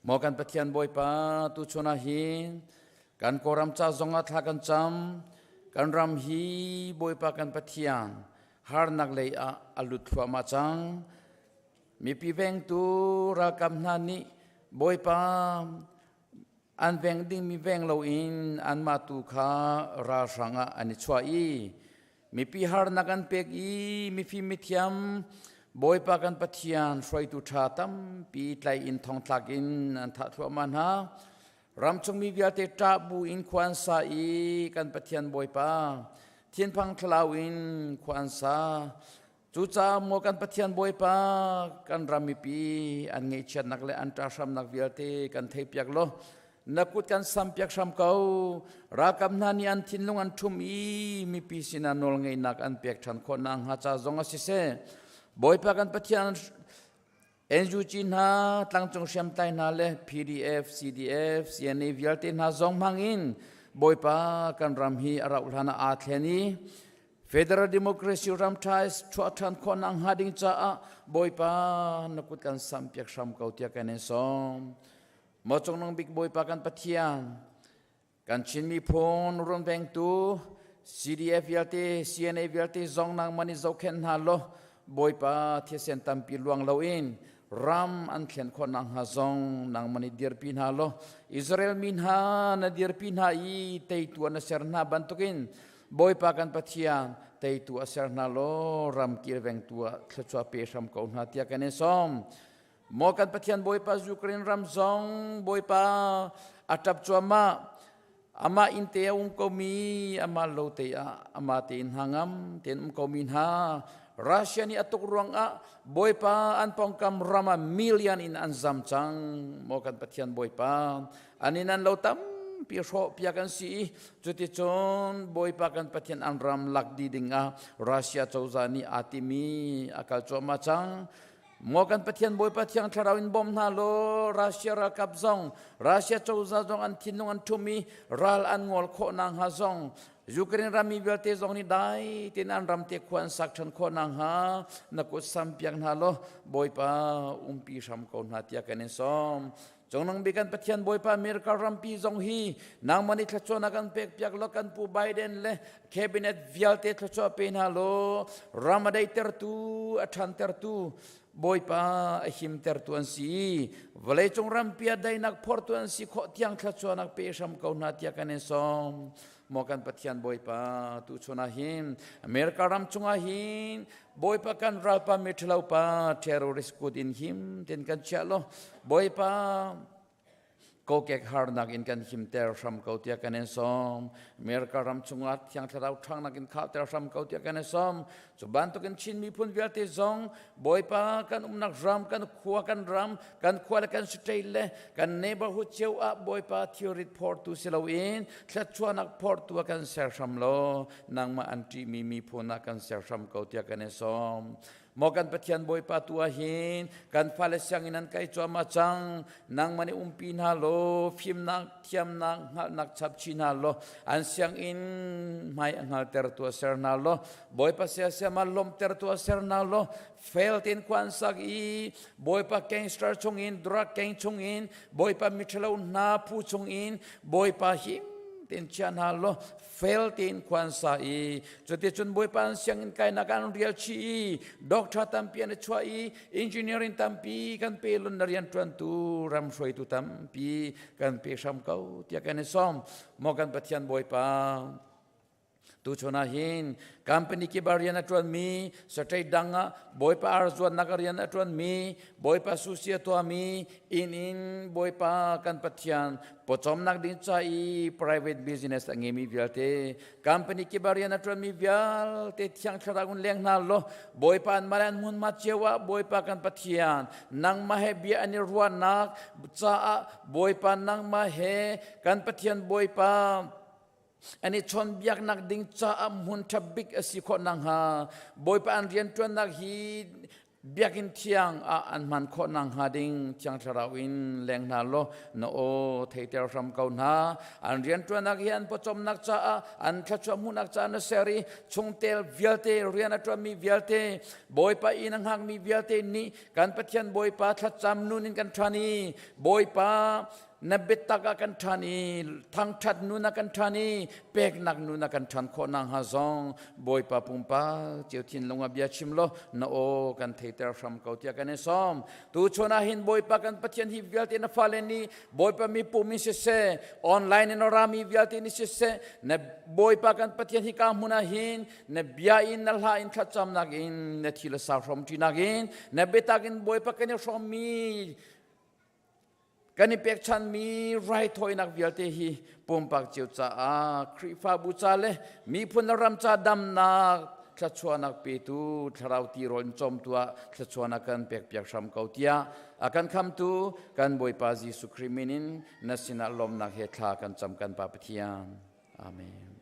Maw kan Pathian Bawipa tuchun ah hin kan Kawlram ca zong ah thla kan cam kan ram hi Bawipa kan Pathian harnak lei ah a lut thluahmah cang. Mipi vengtu ralkap hna nih Bawipa An veng dingmi veng loin anmah tu kha ralhrang ah an i chuah i mipi harnak an pek i mifim mithiam Bawipa kan Pathian hruaitu ṭha tampi tlai in thongtlak in an thah thluahmah hna. Ramchung mi vialte ṭah bu in khua an sa i kan Pathian Bawipa thinphang thlalau in khua an sa. Cucaah maw kan Pathian Bawipa kan ram mipi an ngaihchiatnak le an ṭahhramnak vialte kan theihpiak law na kut kan sampiak hram ko. Ralkap hna nih an thinlung an ṭhum i mipi sinah nawlngeihnak an pek ṭhan khawh nakhnga ca zong ah siseh Bawipa kan Pathian NUG hna, tlangcung hriamtlai hna le PDF, CDF, CNA vialte hna zong hmang in Bawipa kan ram hi a rauh hlan ah aa thlen i Federal Democracy ram ṭha chuah ṭhan khawhnak hnga ding caah Bawipa na kut kan sampiak hram ko tiah kan in sawm. Maw Cungnung Bik Bawipa kan Pathian, Kan Chin miphun runvengtu CDF vialte, CNA vialte zong nangmah nih zohkhenh hna law Bawipa thisen tampi luang loin ram an thlen khawh nakhnga zong nangmah nih dirpi hna law Israel mi hna na dirpi hna i teitu na ser hna bantukin Bawipa kan Pathian teitu a ser hna law ram kilvengtu ah thluachuah pe hram ko hna tiah kan in sawm. Maw kan Pathian Bawipa Ukraine ram zong Bawipa a ṭap cuahmah. Amah inn te a um komi, amah lo te ah amah tein hna ngam tein um komi hna Russia nih a tuk ruangah Bawipa an pawngkam ram ah million in an zam cang. Maw kan Pathian Bawipa an inn an lo tampi hrawh piak an si i cuticun Bawipa kan Pathian an ram lak dih dingah Russia cozah nih aa timi a kal cuahmah cang. Maw kan Pathian Bawipa Thiang Thlarau in bawm hna law Russia ralkap zong Russia cozah zong an thinlung an ṭhum i ral an ngol khawh nakhnga zong Ukraine rammi vialte zong nih dai tein an ram te khua an sak ṭhan khawh nakhnga na kut sampiak hna law Bawipa umpi hram ko hna tiah kan in sawm. Cungnung bik kan Pathian Bawipa America rampi zong hi nangmah nih thluachuahnak kan pekpiak law kan pu Biden le cabinet vialte thluachuah pe hna law ram a daihtertu a ṭhantertu Bawipa a himtertu an si vawleicung rampi a daihnak phortu an si khawh tiang thluachuahnak pe hram ko hna tiah kan in sawm maw kan Pathian Bawipa tu chun ah hin America ram chungah hin Bawipa kan ralpa miṭhalo pa terrorist kut in him ten kan chiah law Bawipa kokek harnak in kan himter hram ko tiah kan in sawm. America ram chungah Thiang Thlarau ṭhangnak in khahter hram ko tiah kan in sawm. Cu bantukin Chin miphun vialte zong Bawipa kan umnak ram, kan khua kan ram, kan khua le kan state le kan neighborhood cio ah Bawipa thilrit phortu si loin thluachuahnak phortu ah kan ser hram law nangmah an ṭihmi miphun ah kan ser hram ko tiah kan in sawm. Maw kan Pathian Bawipa tu ah hin kan fale sianginn an kai cuahmah cang. Nangmah nih umpi hna law fimnak, thiamnak, hngalhnak chap chin hna law an sianginn hmai a hngalter tu a ser hna law Bawipa siasiam ah lawmhter tu a ser hna law fel tein khua an sak i Bawipa gangster chungin drug gang chungin Bawipa miṭhalo hna phu chungin Bawipa him tein chia hna law fel tein khua an sa i cuticun Bawipa an sianginn kainak an rial chih i doctor tampi an i chuah i engineering tampi kan pe lun na rian ṭuantu ram hruaitu tampi kan pe hram ko tiah kan i sawm. Maw kan Pathian Bawipa, tuchun ah hin company kip ah rian a ṭuanmi, state dang ah Bawipa ar zuatnak ah rian a ṭuanmi, Bawipa susi a tuahmi, inn in Bawipa kan Pathian pawcawmnak ding ca i private business a ngeimi vialte, company kip ah rian a ṭuanmi vialte Thiang Thlarau in leng hna law Bawipa an mah le an hmunhma cio ah Bawipa kan Pathian nangmah he bia an i ruahnak caah Bawipa nangmah he kan Pathian Bawipa an i chawnbiaknak ding caah hmun ṭha bik a si khawh nakhnga Bawipa an rianṭuannak hi biakinn thiang ah an hman khawh nakhnga ding Thiang Thlarau in leng hna law na aw theiter hram ko hna. An rianṭuannak hi an pawcawmnak caah an thluachuah hmuhnak caah na ser i chungtel vialte rian a ṭuanmi vialte Bawipa inn a hngakmi vialte nih kan Pathian Bawipa thlacam nun in kan ṭhan i Bawipa na biatak ah kan ṭhan i thangṭhat nun ah kan ṭhan i peknak nun ah kan ṭhan khawh nakhnga zong Bawipa pumpak cio thinlung ah bia chim law na aw kan theiter hram ko tiah kan i sawm. Tuchun ah hin Bawipa kan Pathian hi vialte na fale nih Bawipa mipum in siseh, online in a rami vialte nih siseh, na Bawipa kan Pathian hi ka hmun ah hin na bia in na hla in thlacamnak in na thi le sa hrawm ṭinak in na biatak in Bawipa kan i hrawmmi Kan i pekchanmi raithawinak vialte hi pumpak cio caah Khrihfabu ca le miphun le ram ca damnak thluachuahnak petu thlarau tirawl in cawmtu ah thluachuahnak kan pekpiak hram ko tiah a kan khamtu kan Bawipa Jesuh Khrih min in na sinah lawmnak he thla kan cam kan Pa Pathian. Amen.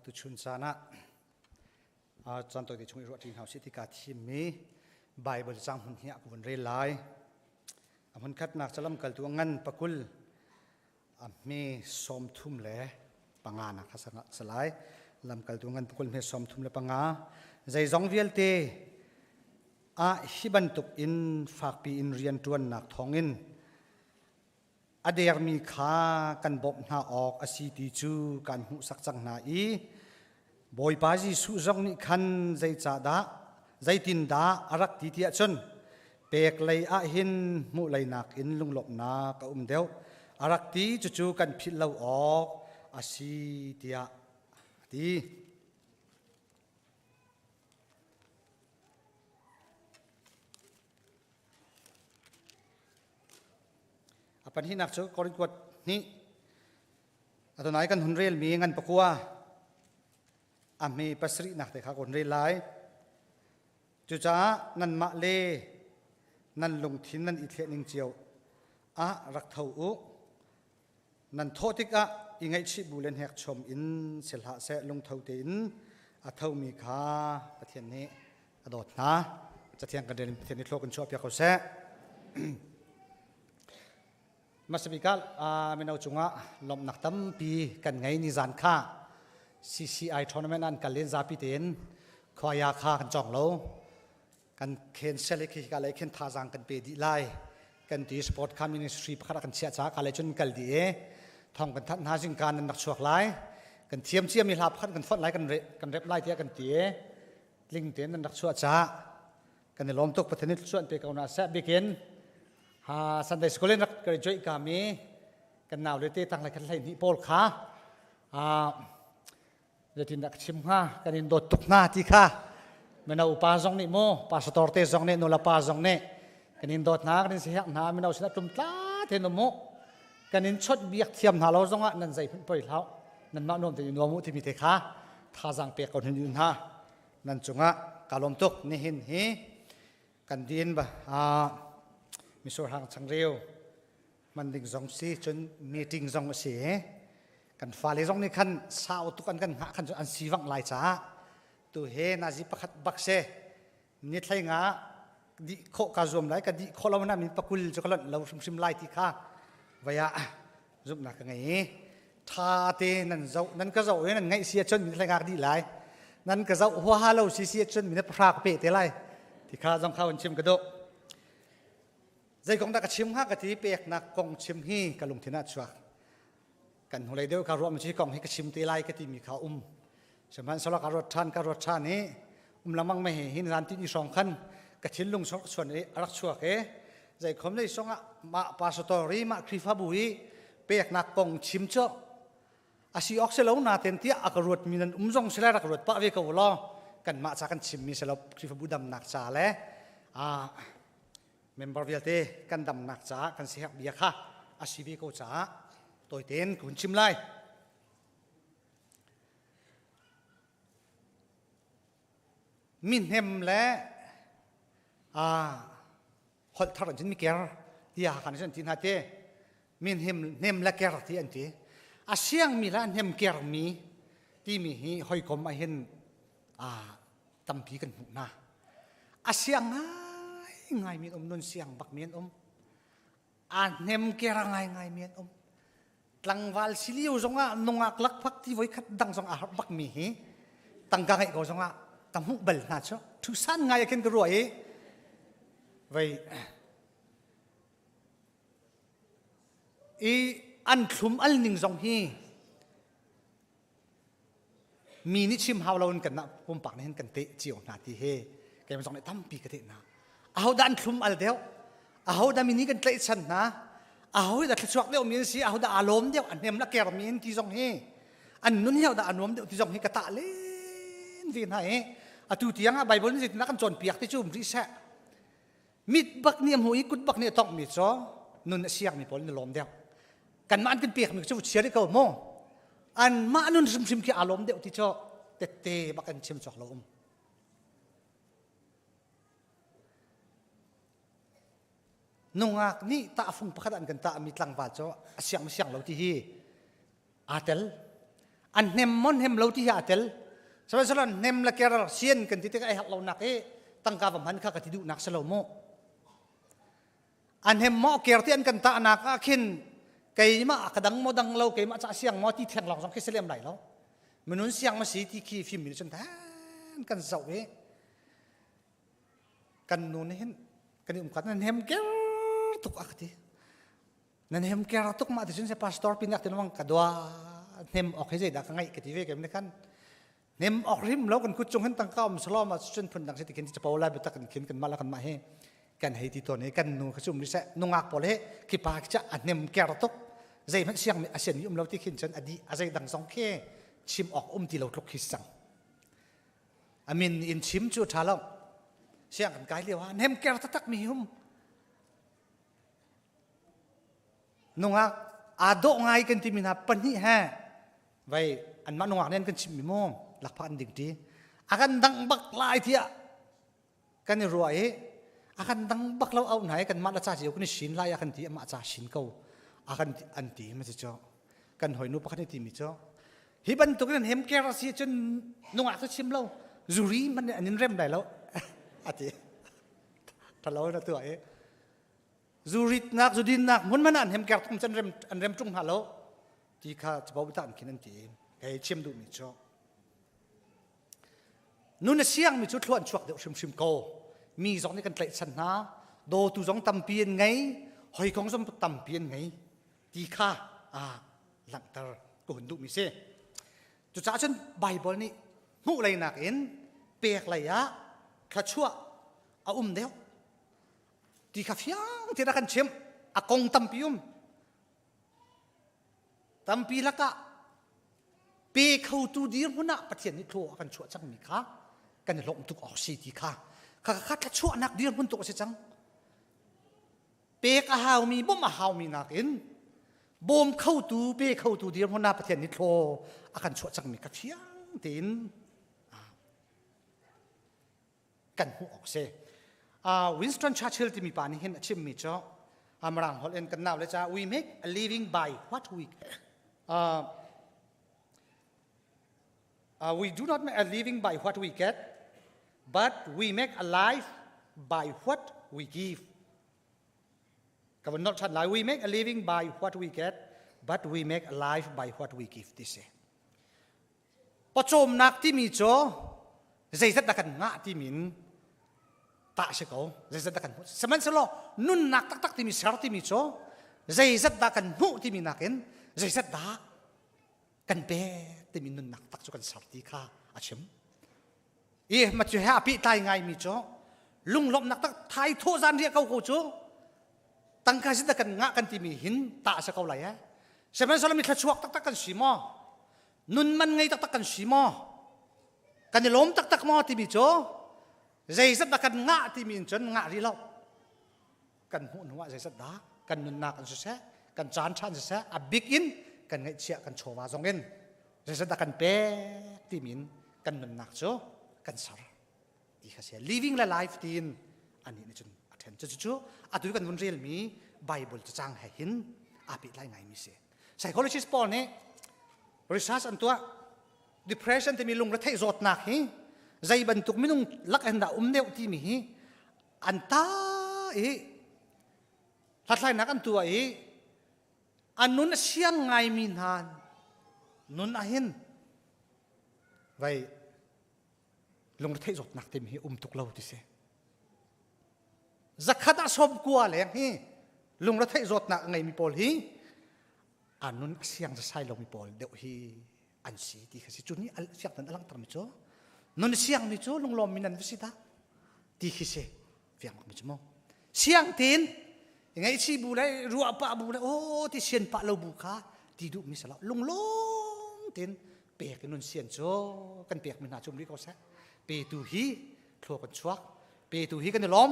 Tuchun caan ah caan tawite chung i ruahṭi hna usih ti kaa thimmi Baibal caang hmun hi a ka vun rel lai. A hmun khatnak calam kaltu a ngan pakul a hme 33 le panga nak kha sa lai. Lamkaltu ngan pakul hme 35. Zeizong vialte ah hi bantuk in fakpi in rianṭuannak thawngin a dermi kha kan bawmh hna awk a si ti cu kan hmuhsak cang hna i Bawipa Jesuh zong nih khan zeicahdah zeitindah a rak ti tiah cun pek lei ah hin hmuh lei nakin lunglawmhnak a um deuh a rak ti cucu kan philh lo awk a si tiah a ti. A pahnihnak cu Korin kuat hnih atunai kan hun relmi ngan pakua a hme pasarihnak te kha ka hun rel lai. Cucaah nanmah le nan lungthin nan i thleh ning cio ah rak tho u. Nan thawh tikah i ngaihchih bu le hnekchom in si hlah seh lungtho tein a thomi kha Pathian nih a dawt hna. Cathiang kan rel in Pathian nih thlua kan chuahpiak ko seh. Hmasabik ah mino cungah lawmhnak tampi kan ngei ni zan kha CCI tournament an kal in zapi tein khuaya kha kan cawng lo. Kan cancel i khi ka lei khin thazaang kan pe dih lai. Kan ti sport kha ministry pakhat ah kan chiah caah ka lei cun kal dih i thong kan thanh hna zingka nan rak chuak lai. Kan thiam ciami hla pakhat kan fonh lai kan kan rep lai tiah kan ti i tling tein nan rak chuah caah kan i lawm tuk Pathian nih thluachuah an pe ko hna seh bikin ha Sunday school in rak graduate ka mi kan nau le te tang le khat hlei hnih pawl kha zeitindah ka chim hnga kan in dawt tuk hna ti kha mino upa zong nih mu pastor te zong nih nula pa zong nih kan in dawt hna kan in siak hna mino sinah tlumtla te no mu kan in chawt biak thiam hna lo zongah nan zei hmanh poi hlah nan mah nuam te nuam u timi te kha thazaang pek ko hin hna nan cungah ka lawm tuk nihin hi kan din ba misur hang changreu man ding zong si cun meeting zong a si kan fale zong nih khan sau tuk an kan hngah khan an si vang lai caah tu he nazi pakhat bak se ni thlei nga di khawh ka zuam lai ka di khawh lo na min pakul cu ka lonh lo hrimhrim lai ti kha vaya zumhnak ka ngei i tha te nan zoh nan ka zoh i nan ngaih si ahcun min thlei nga ka dih lai nan ka zoh huaha lo si si ahcun min pahra ka pe te lai ti kha zong kha hun chim ka duh. Zei kong dah ka chim hnga ka ti peknak kong chim hi ka lungthin ah chuak. Kan hnulei deuh ka ruah mi cu hi kong hi ka chim te lai ka ti mi kha um. Sihmanhsehlaw ka ruat ṭhan ka ruat ṭhan i um lengmang me hi hin zan ti ni hrawng khan ka thinlung chuan i a rak chuak i zei khom lei songah mah pastor i mah Khrihfabu i peknak kong chim cu a si awk si lo naten tiah a ka ruat mi nan um zong sile rak ruat pah ve ko law kanmah ca kan chimmi si lo Khrihfabu damnak ca le member vialte kan damnak caah kan siherh bia kha a si ve ko caah tawitein ka hun chim lai. Mi hnem le holh thar in cun mi ker tiah kan an ti hna te mi hnem hnem le ker ti an ti a siang mi le a hnem ker mi timi hi hoikom ah hin a tampi kan hmuh hna a siang ngai ngai mi an um nun siang bak mi an um a hnem ker ngai ngai mi an um tlangval si lio zongah nungak lakphak ti voi khat dang zong a har bak mi hi tangka ngeih ko zongah ka hmuh bal hna cu thusan ngai khin ka ruah i vei i an thlum al ning zong hi Mi nih chim hau loin kan pumpak nih hin kan teh cio hna ti hi keimah zong nih tampi ka teh hna. Ahodah an thlum al deuh? Ahodah mi nih kan tlaihchan hna? Ahodah thluachuak deuh mi an si? Ahodah aa lawm deuh? A hnem la ker mi in ti zong hi an nun hi ahodah a nuam deuh ti zong hi ka tah len ve hna i atu tiang ah Bible nih zeitindah kan cawnpiak ti cu um rih seh. Mit bak nih a hmuh i kut bak nih a tongh mi cu nun a siangmi pawl an i lawm deuh. Kanmah an kan pekmi cu chia rih ko mu. Anmah nun hrimhrim khi aa lawm deuh ti cu tette bak an chim cawk lo um. Nungak nih tahfung pakhat an kan tahmi tlangval cu a siang ma siang lo ti hi aa tel. An hnem maw hnem lo ti hi aa tel. Sihmanhsehlaw hnem le ker sian kan ti tikah ai hak lonak i tangka va hman kha ka ti duhnak si lo mu. An hem maw ker ti an kan tahnak ah khin keimah ka dang maw dang lo keimah ca siang maw ti theng lawng zong khi si lem lai lo. Minun siang ma si ti khi fim mi cun tan kan zoh i kan nu nih hin kan i umkat nan hem ker tuk a ka ti. Nan hem ker tuk ma ti cun se pastor pinak tin wang ka dua hnem ok hi zeidah ka ngaih ka ti ve kem ne kan hnem ok rim lo kan kut cung hin tangka um salom ah cun phun dang si ti khin chapo lai bitak kan khin kan mah la kan mah hi kan hei ti ton i kan nu kha cum ri seh nungak pawl he khi pa khi cha a hnem ker tuk zeihmanh siang mi a sian mi um lo ti khin cun a di a zei dang zong khi chim awk um ti lo tluk khi sang amin in chim cu tha lo siang kan kai lio ah hnem ker taktak mi hum Nungak aa dawh ngai kan timi hna pahnih he vai anmah nungak nih an kan chimhmi mu lakphak an ding ṭi. A kan dang bak lai tiah kan i ruah i a kan dang bak lo au hna i kanmah la ca cio kan i sin lai a kan ti amah ca sin ko a kan an ti ma si cu kan hawinu pakhat nih timi cu hi bantuk in hem ker si cun nungak cu chim lo zuri man nih an in rem lai lo a ti thalo na tuah i Zuritnak, zudinnak hmun hmanh ah an hemker tung an rem an rem ṭung hna lo ti kha capo bitak khin an ti. Kei chim duhmi cu nun a siangmi cu thluan chuak deuh hrimhrim ko. Mi zong nih kan tlaihchan hna, dawtu zong tampi an ngei, hawikom zong tampi an ngei ti kha a langhter ka hun duhmi si. Cucaah cun Baibal nih hmuh lei nakin pek lei ah thluachuah a um deuh. Ti kha fiang tein a kan chimh. A kong tampi um. Tampi lakah pe khotu dirhmun ah Pathian nih thlaw a kan chuah cangmi kha kan i lawmh tuk awk si ti kha kha kha thluachuahnak dirhmun tuk a si cang. Pek a haumi, bawmh a haumi nakin bawm khotu, pe khotu dirhmun ah Pathian nih thlaw a kan chuah cangmi kha fiang tein kan hmuh awk si. Uh, Winston Churchill timi pa nih hin a chimmi cu Mirang holh in kan nau le ca we make a living by what we uh, uh, we do not make a living by what we get but we make a life by what we give ka van nolh ṭhan lai we make a living by what we get but we make a life by what we give ti si Pawcawmnak timi cu zeizat dah kan ngah timi in Tah si ko. Zeizat dah kan hmuh. Sihmanhsehlaw nunnak taktak timi ser timi cu zeizat dah kan hmuh timi nakin zeizat dah kan pek timi nunnak tak cu kan ser ti kha a chim. I ma cu he a pehtlai ngaimi cu lunglawmhnak tak thai thawh zan riah ko ko cu tangka zit kan ngah kan timi hin ta a si ko lai eh. Sihmanhsehlaw mi thluachuak taktak kan si maw? Nun man ngei taktak kan si maw? Kan i lawm taktak maw timi cu zeizat dah kan ngah timi in cun ngah rih lo. Kan hmuh hnu ah zeizat dah kan nunnak an siseh, kan caan ṭha an siseh, a bik in kan ngaihchiah kan chawva zong in zeizat dah kan pek timi in kan nunnak cu kan ser ti kha si. Living le life tiin anih nih cun a ṭhen. Cucu atu kan vun relmi Bible cacang he hin aa pehtlai ngaimi si. Psychologist pawl nih research an tuah. Depression timi lungretheih zawtnak hi zei bantuk minung lak in dah um deuh timi hi an ta i hlathlainak an tuah i an nun a siang ngaimi hna nun ahhin vai lungretheih zawtnak timi hi um tuk lo ti si. Zakhat ah sawm kua leng hi lungretheih zawtnak a ngeimi pawl hi a nun a siang sai lomi pawl deuh hi an si ti kha si. Cu nih siang a langhtermi cu nun siangmi cu lunglawmmi nan va si dah ti khi si fiang mi cu mu. Siang tin ngaihchi bu le ruah pah bu le aw ti sian pah lo bu kha ti duh mi salo lunglawm tin pek in nun sian cu kan pek mi hna cum rih ko seh. Petu hi thlua kan chuak, petu hi kan i lawm,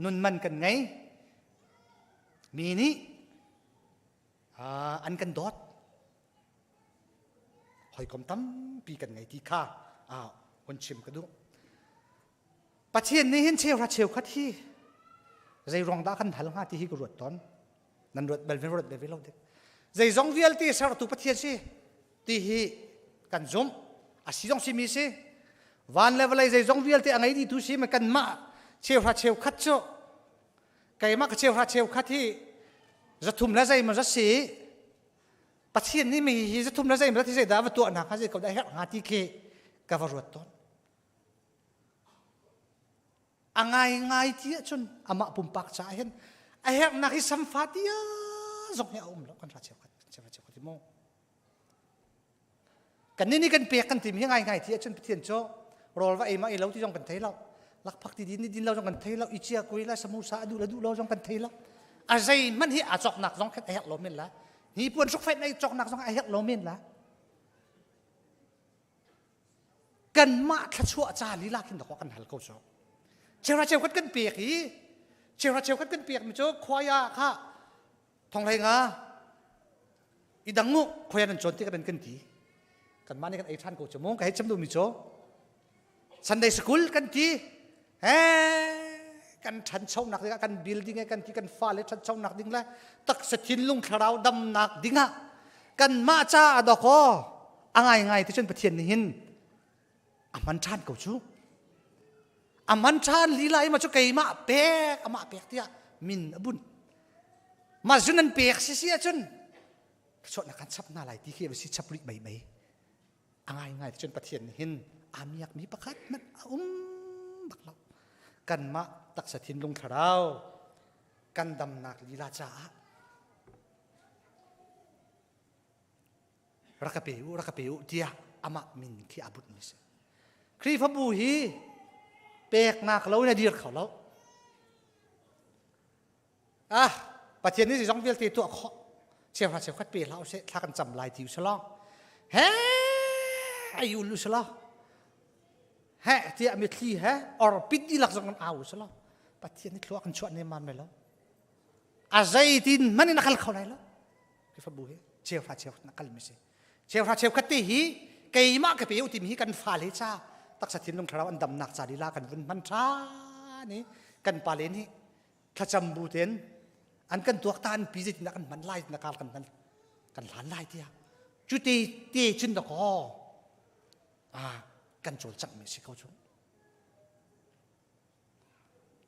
nun man kan ngei. Mi nih an kan dawt, hawikom tampi kan ngei ti kha hun chim ka duh. Pathian nih hin cheuhra cheukhat hi zei ruang dah kan hal hnga ti hi ka ruat tawn. Nan ruat bal ve ruat bal ve lo dik. Zeizong vialte sertu Pathian si ti hi kan zumh. A si zong simi si. Van le vawlei zeizong vialte a ngei dihtu si ma kanmah cheuhra cheukhat cu keimah ka cheuhra cheukhat hi zathum le zeimaw zat si Pathian nih mi hi zathum le zeimaw zat hi zeidah va tuah hna hnga zei ko dah herh hnga ti khi ka va ruat tawn. A ngaingai ti ahcun amah pumpak caah hin a herhnak hi samfa tia zong hi a um lo kan ra cheukhat kan cheukhat mu. Kan nih nih kan pek kan tim hi ngaingai ti ahcun Pathian cu rawl va ei ma ei lo ti zong kan thei lo. Lakphak ti din din lo zong kan thei lo. I cia kui la samusa a duh la duh lo zong kan thei lo. A zei hmanh hi a cawknak zong khan a herh lo men la. Ni puan hruk fenh ei cawknak zong a herh lo men la. Kanmah thluachuah ca lila khin dawk kan hal ko cu. Cheuhra cheukhat kan pek i cheuhra cheukhat kan pek mi cu khuaya kha thonghlei nga i dang mu khuaya nan cawn ti kan kan ti. Kanmah nih kan ei ṭhan ko cu mu ka hei chim duhmi cu Sunday school kan ti he kan ṭhanchonak dingah kan building kan ti kan fale ṭhanchonak ding le taksa thinlung thlarau damnak dingah kanmah ca a dawkaw a ngaingai ti cun Pathian nih hin a hman ṭhan ko cu a hman ṭhan lila i ma cu keimah pek amah pek tiah min a bun mah zun an pek si si ahcun thluachuahnak kan chap hna lai ti khi a si chap rih mei mei a ngaingai cun Pathian nih hin aa miakmi pakhat hmanh a um bak lo kanmah taksa thinlung thlarau kan damnak lila caah rak ka pe u rak ka pe u tiah amah min khi aa butmi si Khrihfabu hi peknak lo in a dir kho lo Ah, Pathian nih zeizong vialte tuah khawh. Cheuhra cheukhat pe hlah usih, thla kan cam lai ti usih He ai ul usih law. He tiah mitthli he or pit dihlak zong kan au usih law. Pathian nih thlua kan chuah ne man mai lo. A zeitin hmanh in a kal kho lai lo. Khrihfabu hi cheuhra cheukhat na kal mi si. Cheuhra cheukhat te hi keimah ka pe u timi hi kan fale ca taksa thinlung thlarau an damnak ca lila kan vun hman ṭhan i kan pale nih thlacam bu tein an kan tuaktan pi zeitindah kan hman lai na kar kan hman kan hlan lai tiah cu te te cun da kaw ah kan cawlcangh mi si ko cu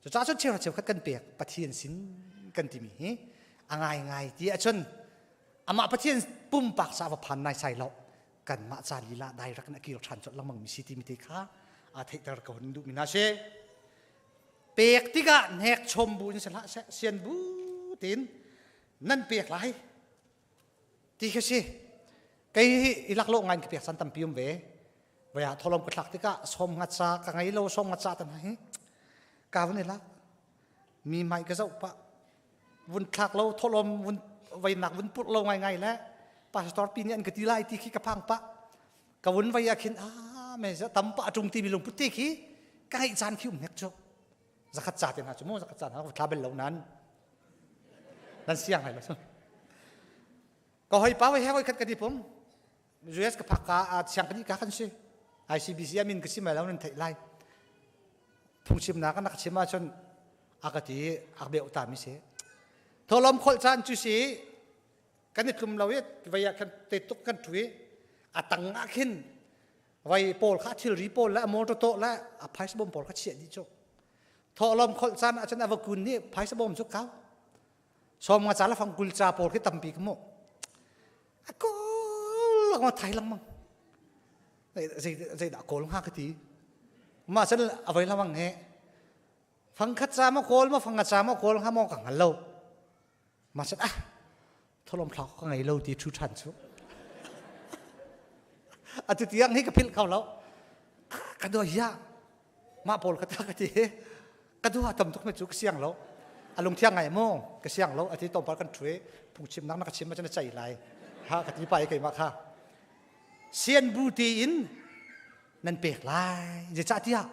cucaah cun cheuhra cheukhat kan pek Pathian sin kan timi hi a ngai ngai ti ahcun amah Pathian pumpak sa va phan nai sai lo kanmah ca lila dairak in a kir ṭhan colh lengmang mi si timi te kha aa theihter ko duh mi hna si. Pek tikah hnek chom bu in si hlah seh, sian bu tin nan pek lai ti kha si. Kei hi i laklawh ngai in ka pek caan tampi um ve. Voi ah tholom ka thlak tikah som nga ca ka ngei lo som nga ca tan hi ka vun i lak mi mai ka zoh pah vun thlak lo tholom vun veinak vun purh lo ngai ngai le pastor pi nih an ka ti lai ti khi ka phang pah ka vun vei ah khin ah me tam pah tung ti mi lungput te khi ka ngeih caan khi um hnek cu zakhat ca te hna cu mu zakhat ca hna thla bel lo nan nan siang hai lo ka hoi pa hoi he hoi khat ka ti pum US ka phak ka siang ka ka kan si ICBC amin ka si mai lo nan theih lai phungchimnak kan rak chim ahcun a ka ti a beuh ta mi si tholom kholh caan cu si kan i tlum lo i vei ah khan te tuk kan ṭhu i a tang ah khin vai pawl kha thilri pawl le a motor tawh le a phaisa bawm pawl kha chiah dih cu thawhlawm kholh caan ahcun a va kun nih phaisa bawm cu kau som nga ca le fang kul ca pawl khi tampi ka mu a kawl lang thai lengmang zei zei dah kawl hnga ka ti mah cun a voi lamang he fang khat ca ma kawl ma fang nga ca ma kawl hnga maw ka hngal lo Mah cun ah tholom thla ka ngei lo ti thu ṭhan cu. Atu tiang hi ka philh kho lo. Ka dua ya. Mah pawl ka ta ka ti. Ka dua tam tuk me cu ka siang lo. A lung thiang ngai mu ka siang lo ati tompar kan ṭhu i phungchimnak na ka chim ahcun a cei lai. Ha ka ti pa i keimah kha. Sian bu tiin nan pek lai. Zeicahtiah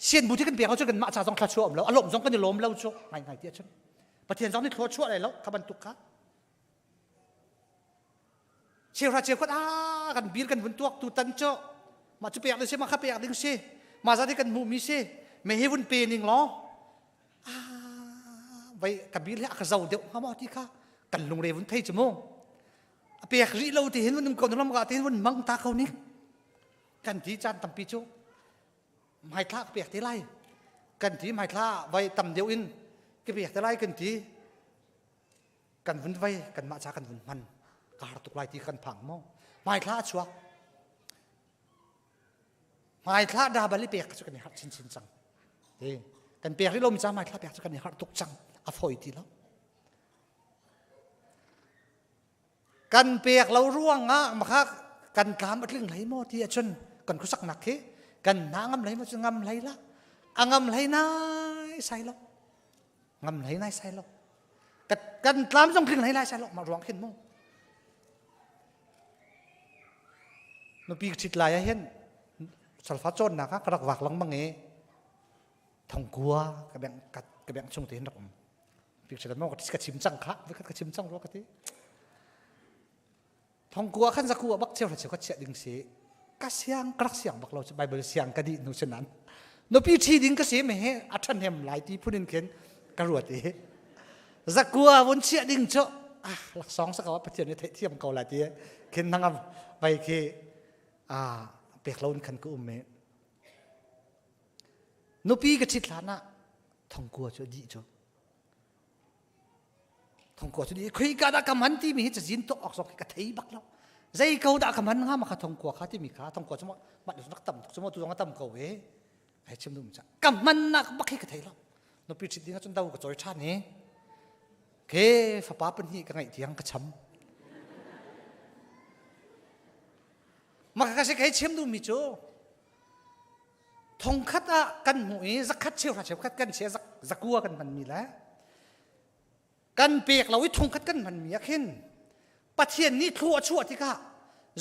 sian bu ti kan pek lo cun kanmah ca zong thla chuah um lo. A lawm zong kan i lawm lo cu ngai ngai ti ahcun. Pathian zong nih thlua chuah lai lo kha bantuk kha cheuhra cheukhat ah kan bir kan vun tuak tu tan cu mah cu pek ding si mah kha pek ding si mah zat hi kan hmuh mi si me hi vun pe ning law ah vai ka bir hi a ka zo deuh hnga maw ti kha kan lungre vun thei cu mu a pek rih lo ti hin vun um ko lam ga ti hin vun mang ta ko ning kan ti caan tampi cu hmaithla ka pek te lai kan ti hmaithla vai tam deuh in ka pek te lai kan ti kan vun vai kanmah ca kan vun hman ka har tuk lai ti kan phang maw hmaithla a chuak hmaithla dabal i pek cu kan i harh chinchin cang ti kan pek rih lomi ca hmaithla pek cu kan i harh tuk cang a fawi ti lo Kan pek lo ruangah makha kan tlam a tling hlei maw ti ahcun kan khuasaknak khi kan hna ngam hlei maw cu ngam hlei la a ngam hlei nai sai lo ngam hlei nai sai lo kan tlam zong tling hlei lai sai lo mah ruang khin mu nupi ṭhit lai ah hin salfa cawnnak ah ka rak vak lengmang i thongkua ka beng ka beng chung te hin rak um picture mo ka chim cang kha vikhat ka chim cang ro ka ti thongkua khan zakua bak cheu cheu ka chia ding si ka siang ka rak siang bak lo bible siang ka di nu sinan nupi thi ding ka si me he a than hem lai ti phunin khin ka ruat i zakua vun chia ding chu ah laksong sa ka pathian ni theih thiam ko lai ti khin nangam vai khi a pek lo in khan ka um me Nupi ka ṭhit hlan ah thongkua cu a dih cu. Thongkua cu dih. Khoi ka dah ka man timi hi cazin tuak awk zong ka thei bak lo. Zei ko dah ka man hnga ma kha thongkua kha timi kha thongkua cu mat rak tam tuk cu mo tu zong a tam ko e. Ai chim dum cha. Ka man nak bak hi ka thei lo. Nupi ṭhit ding ahcun do ka cawi ṭhan hi. Ke fapa pahnih ka ngeih tiang ka cham. Maka ka si kai chim duhmi cu thongkhat ah kan hmuh i zakhat cheuhra cheukhat kan chia zakua kan hmanmi le kan pek lo i thongkhat kan hmanmi ah khin Pathian nih thlua a chuah tikah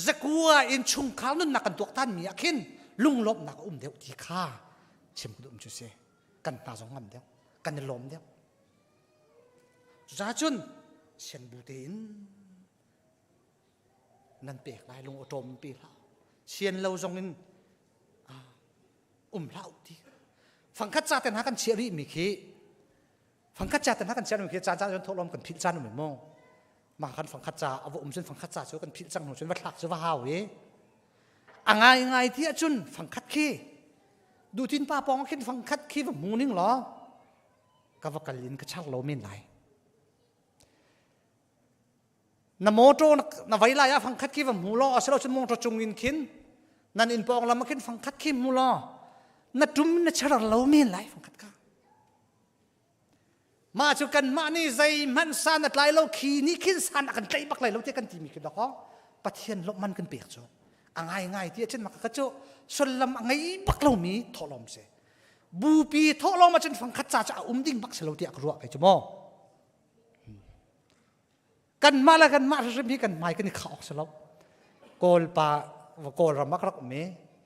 zakua in chungkhar nunnak kan tuaktan mi ah khin lunglawmhnak a um deuh ti kha chim ka duh cu si kan hna zong ngam deuh kan i lawm deuh cucaah cun sianbu tein nan pek lai lung awṭawm pe hlah sian lo zong in um hlah ti fangkhat ca te hna kan chiah rih mi khi fangkhat ca te hna kan chiah mi khi caan caan cun thawhlawm kan philh caan um maw mah kan fangkhat ca a va um cun fangkhat ca cu kan philh cang hnu cun va thlak cu va hau i a ngai ngai ti ahcun fangkhat khi dutin pa pawng khin fangkhat khi va hmu ning law ka va kal in ka char lo men lai Na motor na vai lai ah fangkhat khi va hmu law asilo cun motor cung in khin nan inn pawng lam ah khin fangkhat khi hmu law na tum na charar lo men lai fangkhat ka. Mah cu kanmah nih zeihmanh san a tlai lo khi nih khin san a kan tlaih bak lai lo tiah kan timi khi dawkaw Pathian lawmhman kan pek cu a ngaingai ti ahcun mah ka cu sullam a ngei bak lomi thawhlawm si. Bupi thawhlawm ahcun fangkhat ca cu a um ding bak si lo tiah ka ruah kai cu maw. Kanmah le kanmah hrim hi kan hmai kan i khah awk si lo. Kawl pa Kawlram ah ka rak um i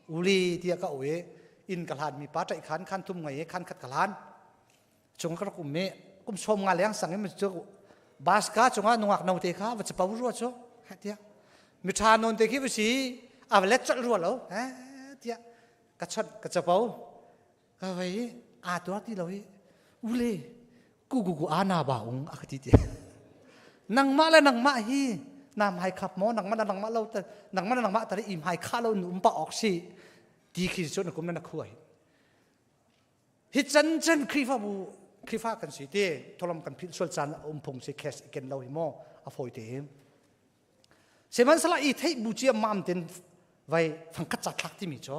uli tiah ka au i inn ka hlan mi pa ṭaih khan khan thum ngei i khan khat ka hlan. Chung ka rak um i kum sawm nga leng sang in cu bus ka cungah nungak no te kha va capo rua cu tiah miṭha nawn te khi va si a va let colh rua lo tiah ka chawnh ka capo ka vei aa tuar ti lo i ule ku ku ku ana ba ung a ka ti ti nangmah le nangmah hi na hmai khap maw nangmah le nangmah lo nangmah le nangmah tari i hmai kha lo nu um pa ok si ti khi cu na kum na khu ai hi chan chan Khrihfabu Khrihfa kan si ti tholam kan philh sual caan um phung si cash ken lo hi maw a fawi te sihmanhsehlaw i theih bu cia mam ten vai fangkhat ca thlak timi cu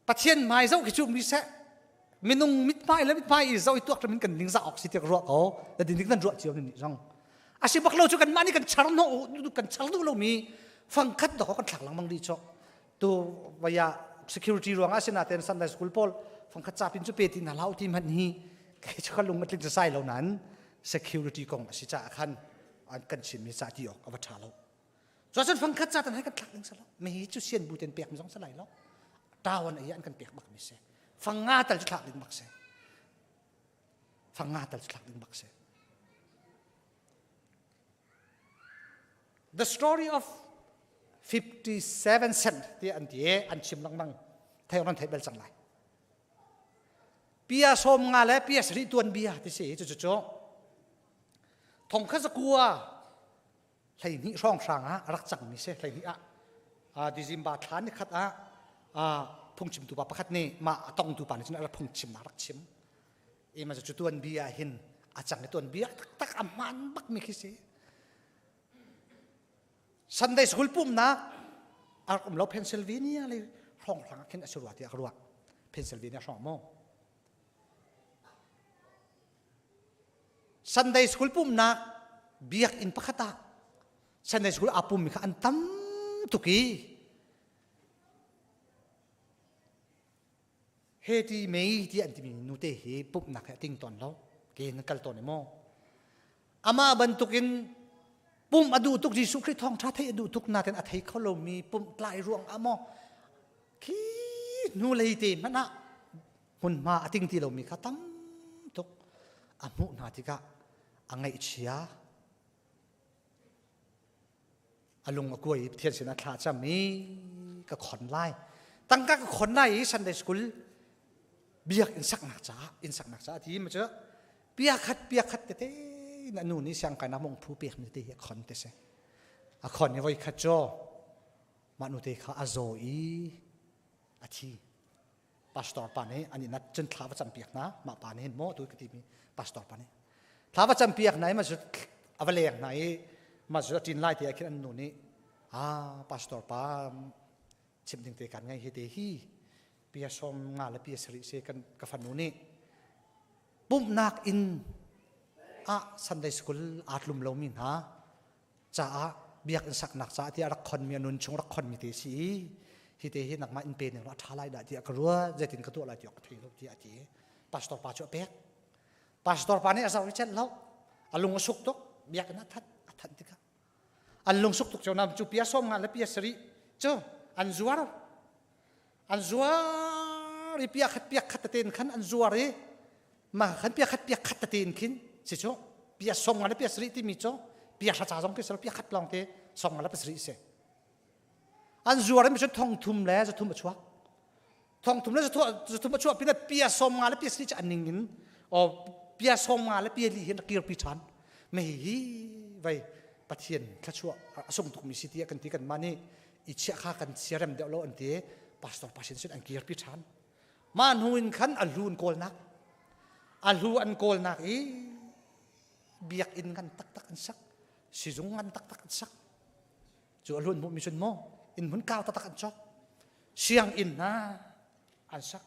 Pathian hmai zoh khi cu mi seh minung mithmai le mithmai i zoh i tuak in kan ning za awk si tiak ruah ko na din nan ruah cio ni zong asi bak lo cu kan mah nih kan char no kan char duh lo mi fangkhat dok kan thlak lengmang di chok tu vaya security ruang ah sina ten Sunday school pawl fangkhat cha pin chu pe ti na lau ti man hi kai chu ka lung matling sai lo nan security kong asi cha khan an kan chim mi cha ti ok ava tha lo Cun fangkhat ca tan hai kan thlak ding salo. Mi hi cu sian bu ten pek mi zong salai lo. Tawan ai an kan pek bak mi si. Fanga tal cu thlak ding bak si. Fanga tal cu thlak ding bak si. The story of 57 cent ti an ti an chim lengmang thei ron thei bel cang lai pia som nga le pia sari tuan bia ti si cu cu cu thong kha zakua 12 hrawnghrang ah a rak cangmi si 12 ah December thla ni khat ah phungchimtu pa pakhat nih mah a tongtu pa nih cun a rak phungchim a rak chim i ma cu tuanbia ah hin a cang i tuanbia taktak a hmaan bakmi khi si Sunday school pumhnak a rak um lo Pennsylvania lei hrawnghrang ah khin a si rua tiah ka ruah Pennsylvania hrawng maw Sunday school pumhnak biakinn pakhat ah Sunday school aa pummi kha an tam tuk i he ti mei ti an timi nute hi pumhnak he a ting tawn lo ke nan kal tawn i maw amah bantukin pumh a duh tuk Jesuh Khrih thawngṭha theih a duh tuk nain a thei kho lomi pumh tlai ruang ah maw khi hnulei te hmanh ah hmunhma a ting ti lomi kha tam tuk a hmuh hna tikah a ngaihchia a lung a kuai i Pathian sinah thla cam i ka khon lai tangka ka khon lai i Sunday school biak inn saknak caah inn saknak caah ti ma cu pia khat pia khat tete na nu nih siangkai nak mong phu pek mi te hi a khon te si a khon i voi khat cu mah nu te kha a zaw i a thi pastor pa nih an i nat cun thla va campiak hna mah pa nih hin maw tu ka timi pastor pa nih thla va campiak hna i ma a va leng hna i ma cu a ṭin lai ti ah khin an nu nih ah pastor pa chim ding te kan ngai hi te hi pia som nga le pia sarih se kan ka fanu nih pumhnak inn ah Sunday school aa tlum lomi hna caah biakinn saknak caah tiah rak khonmi a nun chung rak khonmi te si i hi te hi nangmah in pe ning a ṭha lai dah tiah ka ruat zeitin ka tuah lai tiah ka thei lo tiah a ti pastor pa cu a pek pastor pa nih a zoh i celh lo a lung a suk tuk biakinn a that a that tikah an lung suk tuk cu cu pia som nga le pia sarih cu an zuar an zuar i pia khat pia khat tete in khan an zuar i mah khan pia khat pia khat tete in khin si cu pia song nga le pia sarih timi cu pia hra ca zong khi pia khat lawng te song nga le pasarih si an zuar i cun thong thum le zathum a chuak thong thum le zathum a chuak pin pia som nga le pia sarih cu an ning in o pia som nga le pia li hin a kirpi ṭhan me hi vai pathian thlachuah a sung tukmi si tiah kan ti kan mah nih i chiah kha kan siarem deuh lo an ti pastor pa sin sin an kirpi ṭhan mah hnu in khan a hlu an kawlnak a hlu an kawlnak i biakinn ngan taktak an sak sizung ngan taktak an sak cu a hlu an hmuhmi cun maw inn hmun kau taktak an cawk sianginn hna an sak.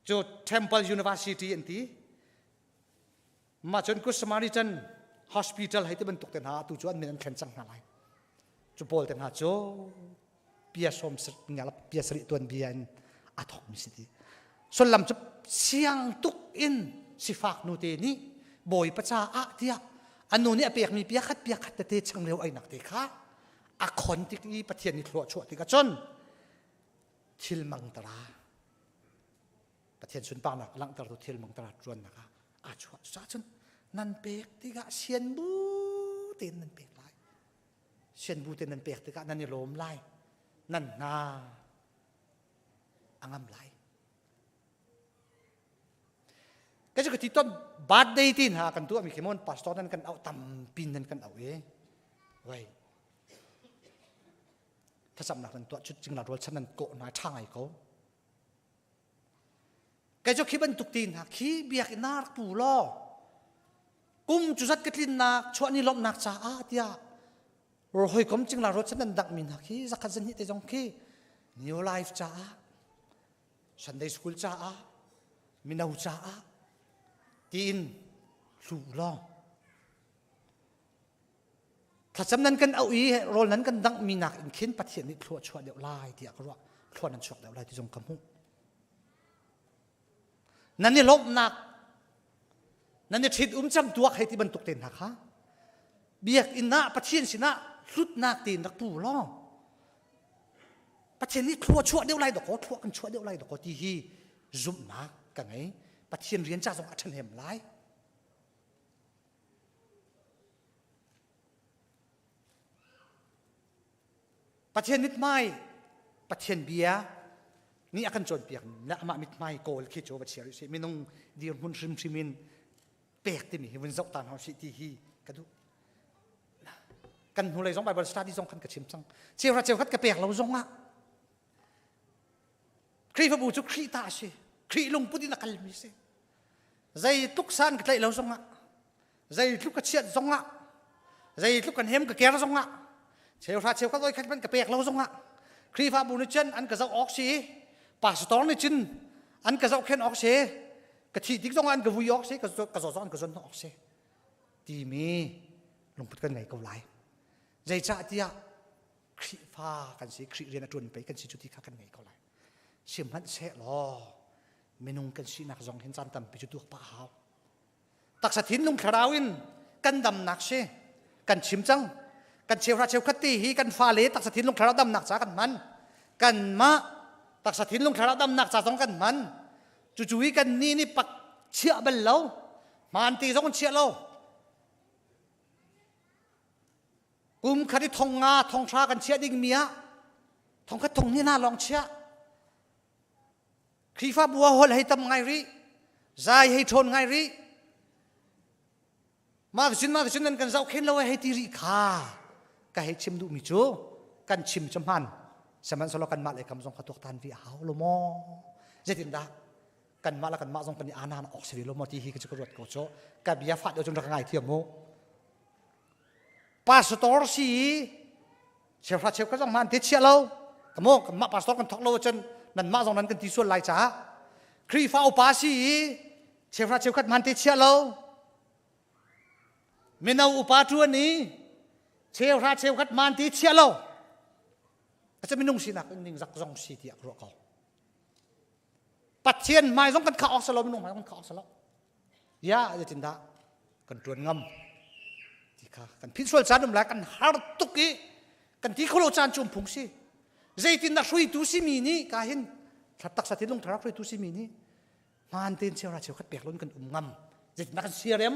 Cu Temple University an ti. Mah cun Good Samaritan Hospital hei ti bantuk te hna tu cu an min an thlen cang hna lai. Cu pawl te hna cu pia som pia sarih tuan bia in a thok mi si ti. Sullam cu siang tuk in sifak nu te nih bawi paca ah tiah an nu nih a pekmi pia khat pia khat tete changreu einak te kha a khon tik i Pathian nih thlua chuah tik ahcun thil mangtara Pathian sunparnak a langhtertu thil mangtara ṭuannak ah aa chuah. Cucaah cun nan pek tikah sian bu tein nan pek lai. Sian bu tein nan pek tikah nan i lawm lai. Nan hna a ngam lai. Ka cu ka ti ton birthday ti hna kan tuah mi khi mon pastor nan kan auh tampi nan kan auh i wei thlacamnak nan tuah cut cingla rual chan nan kawh hna ṭha ngai ko Kei cu khi bantuk ti hna khi biakinn ah rak tu law kum cu zat ka tlinnak chuah ni lawmhnak caah tiah hawikom cingla ruat chan nan dangmi hna khi zakhat zan hnih te zong khi New Life caah Sunday School caah mino caah tiin hlu law Thlacam nan kan auh i rawl nan kan danghmi nak in khin Pathian nih thlua chuah deuh lai tiah ka ruah. Thlua nan chuak deuh lai ti zong ka hmuh. Nan i lawmhnak, nan i ṭhit um cam tuak hei ti bantuk te hna kha biakinn ah Pathian sinah hlutnak tein rak pu law Pathian nih thlua chuah deuh lai dakaw thlua kan chuah deuh lai dakaw ti hi zumhnak ka ngei. Pathian rian ca zong a ṭhahnem lai. Pathian mithmai, Pathian bia nih a kan cawnpiak le amah mithmai kawl khi cu va chia rih sih. Minung dirhmun hrimhrim in pek timi hi vun zoh ta hna usih ti hi ka duh. Kan hnulei zong Bible study zong khan ka chim cang. Cheuhra cheukhat ka pek lo zong ah Khrihfabu cu Khrih ta a si. Khrih lungput in a kalmi si. Zeitluk san ka tlaih lo zongah, zeitluk ka chiat zongah, zeitluk kan hem ka ker zongah, cheuhra cheukhat oi khat ka pek lo zongah, Khrihfabu nih cun an ka zoh awk si, pastor nih cun an ka zohkhenh awk si, ka thih tik zongah an ka vui awk si, ka zaw zong an ka zon awk si, timi lungput kan ngei ko lai. Zeicah tiah Khrihfa kan si, Khrih rian a ṭuan pei kan si cu ti kha kan ngei ko lai. Sihmanhsehlaw minung kan sinak zong hin caan tampi cu tuak pah hau. Taksa thinlung thlarau in kan damnak si, kan chim cang. Kan cheuhra cheukhat ti hi kan fale taksa thinlung thlarau damnak ca kan hman. Kanmah taksa thinlung thlarau damnak ca zong kan hman. Cucu hi kan ni nih pak chiah bal lo. Hmaan ti zong chiah lo. Kum khat i thong nga thong hra kan chiah dingmi ah thong khat thong hnih hna lawng chiah. Khrihfabu ah hol hei tam ngai rih, zai hei ṭhawn ngai rih. Mah cun mah cun nan kan zohkhen lo hei ti rih kha ka hei chim duhmi cu kan chim cu hman sihmanhsehlaw kanmah le kam zong kha tuaktan vi a hau lo maw zeitindah kanmah le kanmah zong kan i anan awk si ve lo maw ti hi ka cu ka ruat ko cu ka bia fah deuh cun rak ngai thiam mu Pastor si i cheuhra cheukhat zong hmaan te chiah lo kamo kanmah pastor kan thok lo ahcun nanmah zong nan kan ti sual lai caah Khrihfa upa si i cheuhra cheukhat hmaan te chiah lo mino upa ṭuan i cheuhra cheukhat hmaan te chiah lo aca minung sinak in ningzak zong si tiah ka ruah ko Pathian hmai zong kan khah awk si lo minung hmai zong kan khah awk si lo ya zeitindah kan ṭuan ngam ti kha kan philh sual caan um lai kan har tuk i kan ti kholo caan cu um phung si zeitindah hruaitu simi nih ka hin taksa thinlung thlarau hruaitu simi nih hmaan tein cheuhra cheukhat pek loin kan um ngam zeitindah kan siarem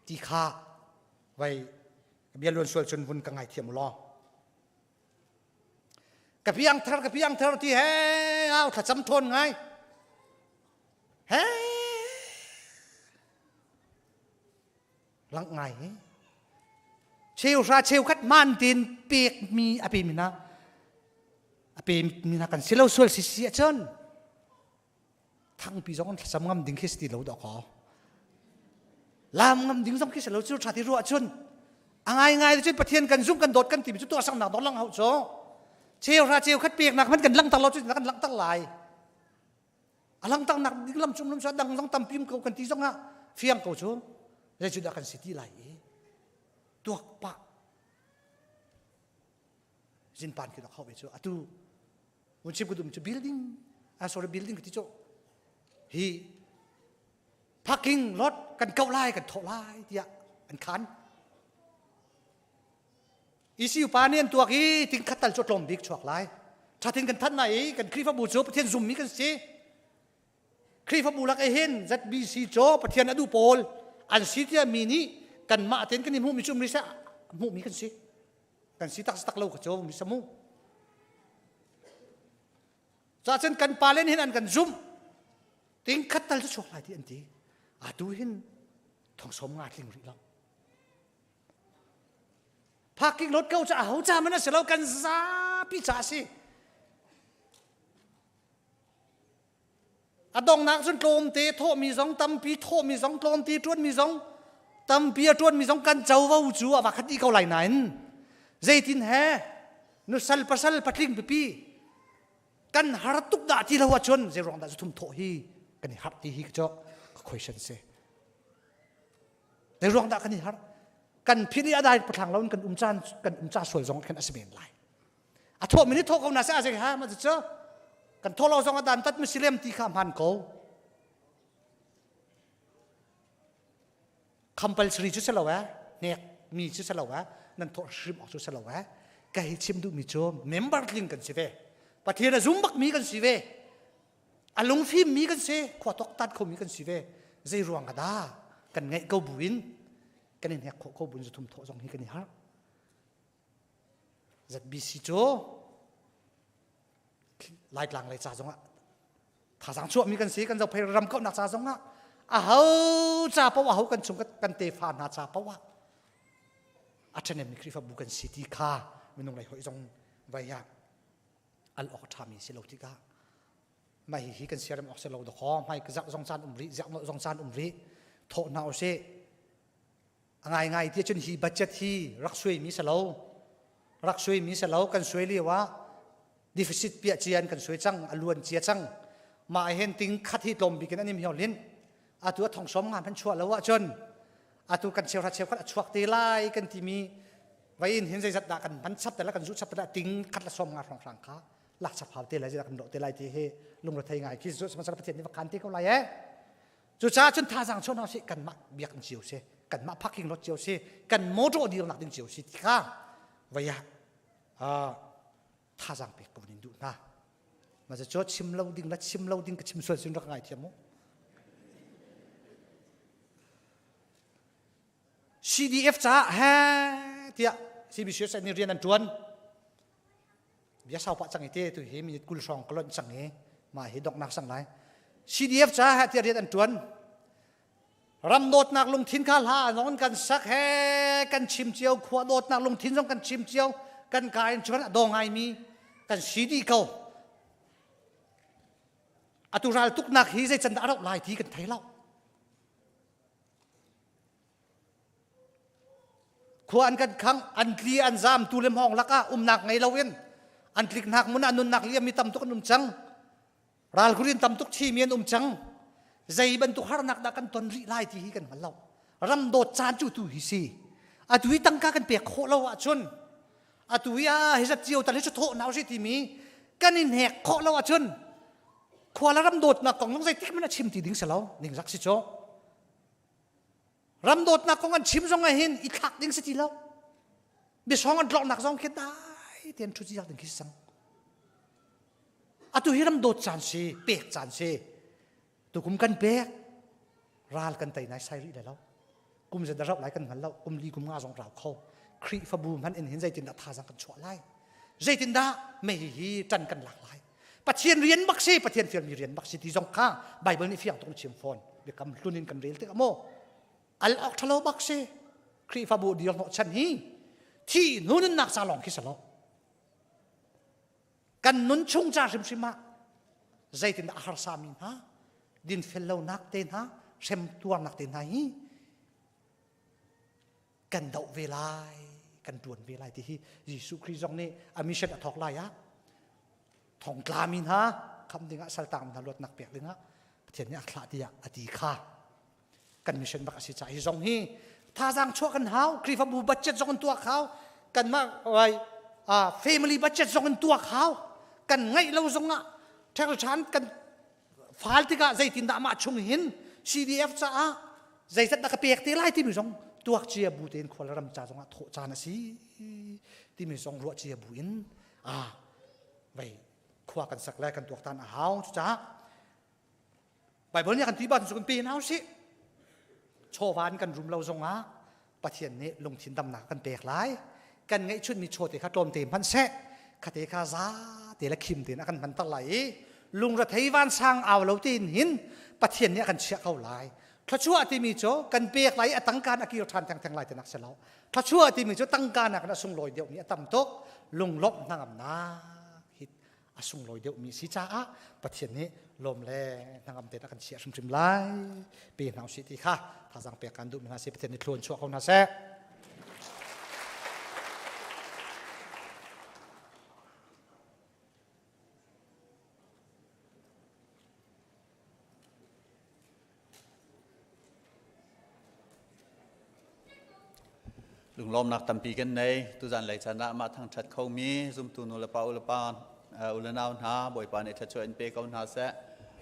ti kha vai bia luan sual cun vun ka ngaithiam u law Ka piangthar ka piangthar ti he au thlacam thawn ngai. He lang ngai he. Cheuhra cheukhat man tin pek mi a pe mi na a pe mi na kan si lo sual si si ahcun thangpi zong thlacam ngam ding khi si ti lo dawh kaw lam ngam ding zong khi si lo cu tha ti ruah cun a ngai ngai cun pathian kan zum kan dawt kan timi cu tuah saknak dawt lang hau cu. Cheu hra cheu khat peknak hmanh kan langhter lo cu kan langhter lai. A langhternak ding lam chung lam sa dang zong tampi ko kan ti zong ah fiang ko cu. Zei cu dah kan si ti lai i tuak pah zinpan khi dok hau ve cu atu un chim ku dum cu building ah sorry building ti cu hi parking lot kan kau lai kan thawh lai tiah an khan ECU pa nih an tuak i ting khat tal cu tlawm bik chuak lai thatin kan thanh na i kan Khrihfabu cu Pathian zummi kan si Khrihfabu lak i hin ZBC cu Pathian a duh pawl an si tiah mi nih kanmah ten kan i hmuhmi cu um seh hmuhmi kan si kan si tak tak lo ka cu mi samu Cacun kan pale nih hin an kan zumh. Ting khat tal cu chuak lai ti an ti. Atu hin thong som nga tling rih lo. Parking lot ko cu aho ca man a si lo kan zapi ca a si. A dongnak cun tlawmte thawhmi zong tampi thawhmi zong tlawmte ṭuanmi zong tampi a ṭuanmi zong kan covo cu a va khat dih ko lai nain zeitin he nusal pasal patling pipi kan har tuk dah ti lo ahcun zei ruang dah zu thum thawh hi kan i harh ti hi cu ka question si zei ruang dah kan i harh kan phit i a dai pathlang lo in kan um caan kan um ca sual zong khan a si men lai a thawh mi nih thawh ko na se a zei ha ma cu kan thawh lo zong a dan tat mi silem ti kha hman ko compulsory cu si lo eh hnek mi cu si lo eh nan thawh hrim awk cu si lo eh ka hi chim duh mi cu member tling kan si ve pathian a zum bak mi kan si ve a lungfim mi kan si khua tok tat kho mi kan si ve zei ruang ah dah kan ngaih ko buin kan in hnek khawh ko buin zuthum thawh zong hi kan i harh ZBC cu Laitlang lei ca zongah thazang chuahmi kan si kan zophei ram kauhnak ca zongah aho ca paoh aho kan chung kan tefa hna ca paoh ah a ṭhahnemmi Khrihfabu kan si ti kha minung lei hoih zong vai ah al awk a ṭhami si lo tikah mah hihi kan siarem awk si lo dawkaw hmai zak zong caan um rih ziak zong caan um rih thawh hna usih A ngaingai ti cun hi budget hi rak suaimi si lo. Rak suaimi si lo. Kan suai lio ah deficit piah cia in kan suai cang, a luan cia cang. Mah hen ting khat hi tlawm bik in an im hiau lin. Atu a thong som nga man chuah lo ahcun atu kan cheuhra cheukhat a chuak te lai kan timi vai in hin zeizat dah kan man chap te la kan zu chap te la ting khat la som nga hrong hrang kha lak chap hau te lai zeidah kan dawh te lai ti hi lungrethei ngai khi zu sihmanhsehlaw Pathian nih va khan te ko lai eh Cucaah cun thazaang chuah hna usih kanmah biakinn cio si, kanmah parking lot cio si, kan motor dirnak ding cio si ti kha vei ah thazaang pek ko in duh hna. Mah cu chim lo ding la chim lo ding ka chim sual sin rak ngai thiam mu. CDF caah he tiah CBCS nih rian an ṭuan. Bia sau pah cang i te tu hi minute 20 hrawng ka lonh cang i mah hi donghnak sang lai. CDF caah tiah rian an ṭuan. Ram dawtnak lungthin kha hla zong kan sak he kan chim cio khua dawtnak lungthin zong kan chim cio kan ka in chuan a daw ngaimi kan si dih ko. Atu ral tuknak hi zei can dah a rauh lai ti kan thei lo. Khua an kan khang, an tli an zam tu le hmawng lakah umnak ngei loin an tliknak mun ah nunnak liam mi tam tuk an um cang. Ralkhurin tam tuk thi mi an um cang. Zei bantuk harnak dah kan ton rih lai ti hi kan hngal lo. Ram dawt caan cu tu hi si. Atu hi tangka kan pek khawh lo ahcun atu hi ah hi zat cio tal hi cu thawh na usih timi kan in hek khawh lo ahcun khua le ram dawtnak kong zong zeitik hmanh a chim ti ding si lo ningzak si cu Ram dawtnak kong an chim zong ah hin i thlak ding si ti lo. Biasawng an tloknak zong khi dai tein ṭhu ci ding khi si cang. Atu hi ram dawt caan si, pek caan si. Tukum kan pek, ral kan tei nai sai rih lai lo. Kum zet rauh lai kan hngal lo, kum li kum nga zong rau kho. Khrihfabu hmanh in hin zeitindah thazang kan chuah lai? Zeitindah mei hi ṭan kan lak lai? Pathian rian bak si, Pathian fialmi rian bak si ti zong kha Bible nih fiang tuk in chim fawn. Biakam hlun in kan rel tikah maw al awk ṭhalo bak si. Khrihfabu dir hnawh chan hi thi hnu nunnak ca lawng khi si lo. Kan nun chung ca hrimhrim ah zeitindah a harsa mi hna, dinfel lonak te hna, hrem tuarnak te hna hi kan doh ve lai, kan ṭuan ve lai ti hi Jesuh Khrih zong nih a mission a thawk lai ah. Thongtlami hna khamh dingah saltangmi hna luatnak pek dingah Pathian nih a thlah tiah a ti kha kan mission bak a si caah hi zong hi thazaang chuah kan hau. Khrihfabu budget zong in tuak hau, kanmah wai family budget zong in tuak hau. Kan ngaih lo zong ah ṭhekṭhan kan fal tikah zeitindah mah chung hin CDF caah zeizat dah ka pek te lai timi zong tuak cia bu tein khual ram ca zong ah thawh caan a si timi zong ruah cia bu in a vei khua kan sak le kan tuaktan a hau. Cucaah Bible nih kan ti ban cu kan pe hna usih. Chawva in kan rum lo zongah Pathian nih lungthin damnak kan pek lai. Kan ngeihchunmi chaw te kha tlawmte hmanh seh, khate kha za te le khim tein a kan hmanter lai i lungrethei vansang au lo tein hin Pathian nih a kan chiah ko lai. Thluachuah timi cu kan pek lai i a tangka in a kir ṭhan thengtheng lai tinak si lo. Thluachuah timi cu tangka nakin a sunglawi deuhmi a tam tuk. Lunglawmh hnangamnak hi a sunglawi deuhmi si caah Pathian nih lawm le hnangam tein a kan chiah hrimhrim lai. Pe hna usih ti kha thazaang pek kan duhmi hna si. Pathian nih thluan chuah ko hna seh. Lunglawmnak tampi kan nei. Tuzan lei chan ah mah thangṭhat khomi zumtu nu le pa u le pa u le nau hna Bawipa nih thluachuah in pe ko hna seh.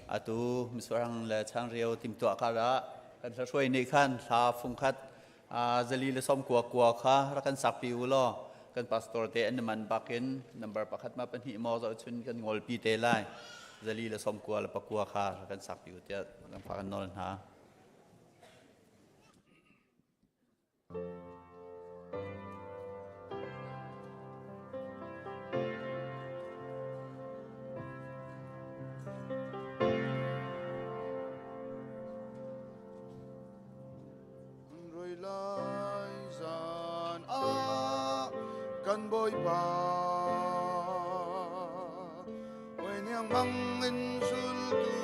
Atu misurang le changreu timtuah kar ah kan hlahruai nih khan hla fungkhat zali le som kua kua kha rak kan sakpi u law kan pastor te an man bakin number pakhat ma pahnih maw zohchun kan ngolpi te lai. Zali le som kua le pakua kha rak kan sakpi u tiah kan fa kan nawl hna. Rui lai zan ah kan Bawipa oi niang mang in zultu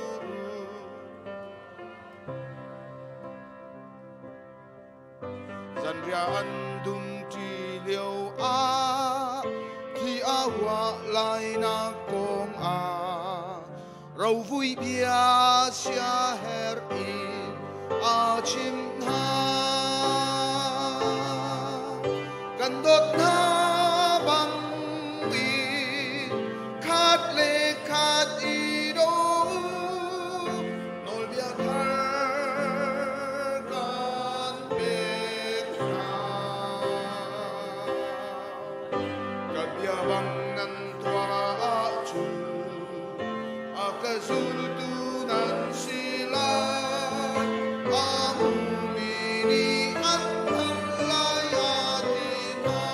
Zanriah an dum ṭi lio ah thi a huah lainak kong ah rovui bia siaherh in a chimh hna. Kan dawt hna bang in khat le khat i do. Nawlbia thar kan pek hna. Ka bia bang nan tuah ahcun a ka zultu nan si lai. A hmumi nih an hngalh lai a ti hna.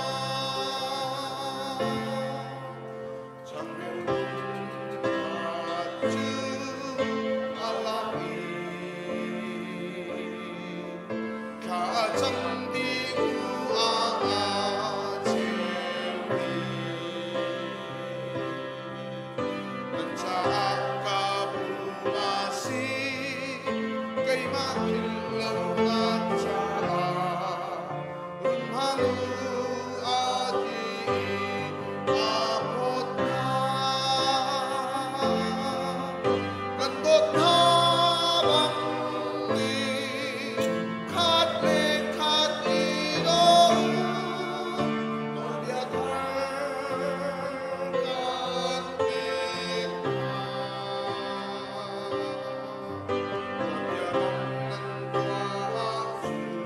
Keimah philh lonak caah run hmang u a ti i a phawt hna. Kan dawt hna bang in khat le khat i daw u. Nawlbia thar kan pek hna. Nawlbia bang nan tuah ahcun.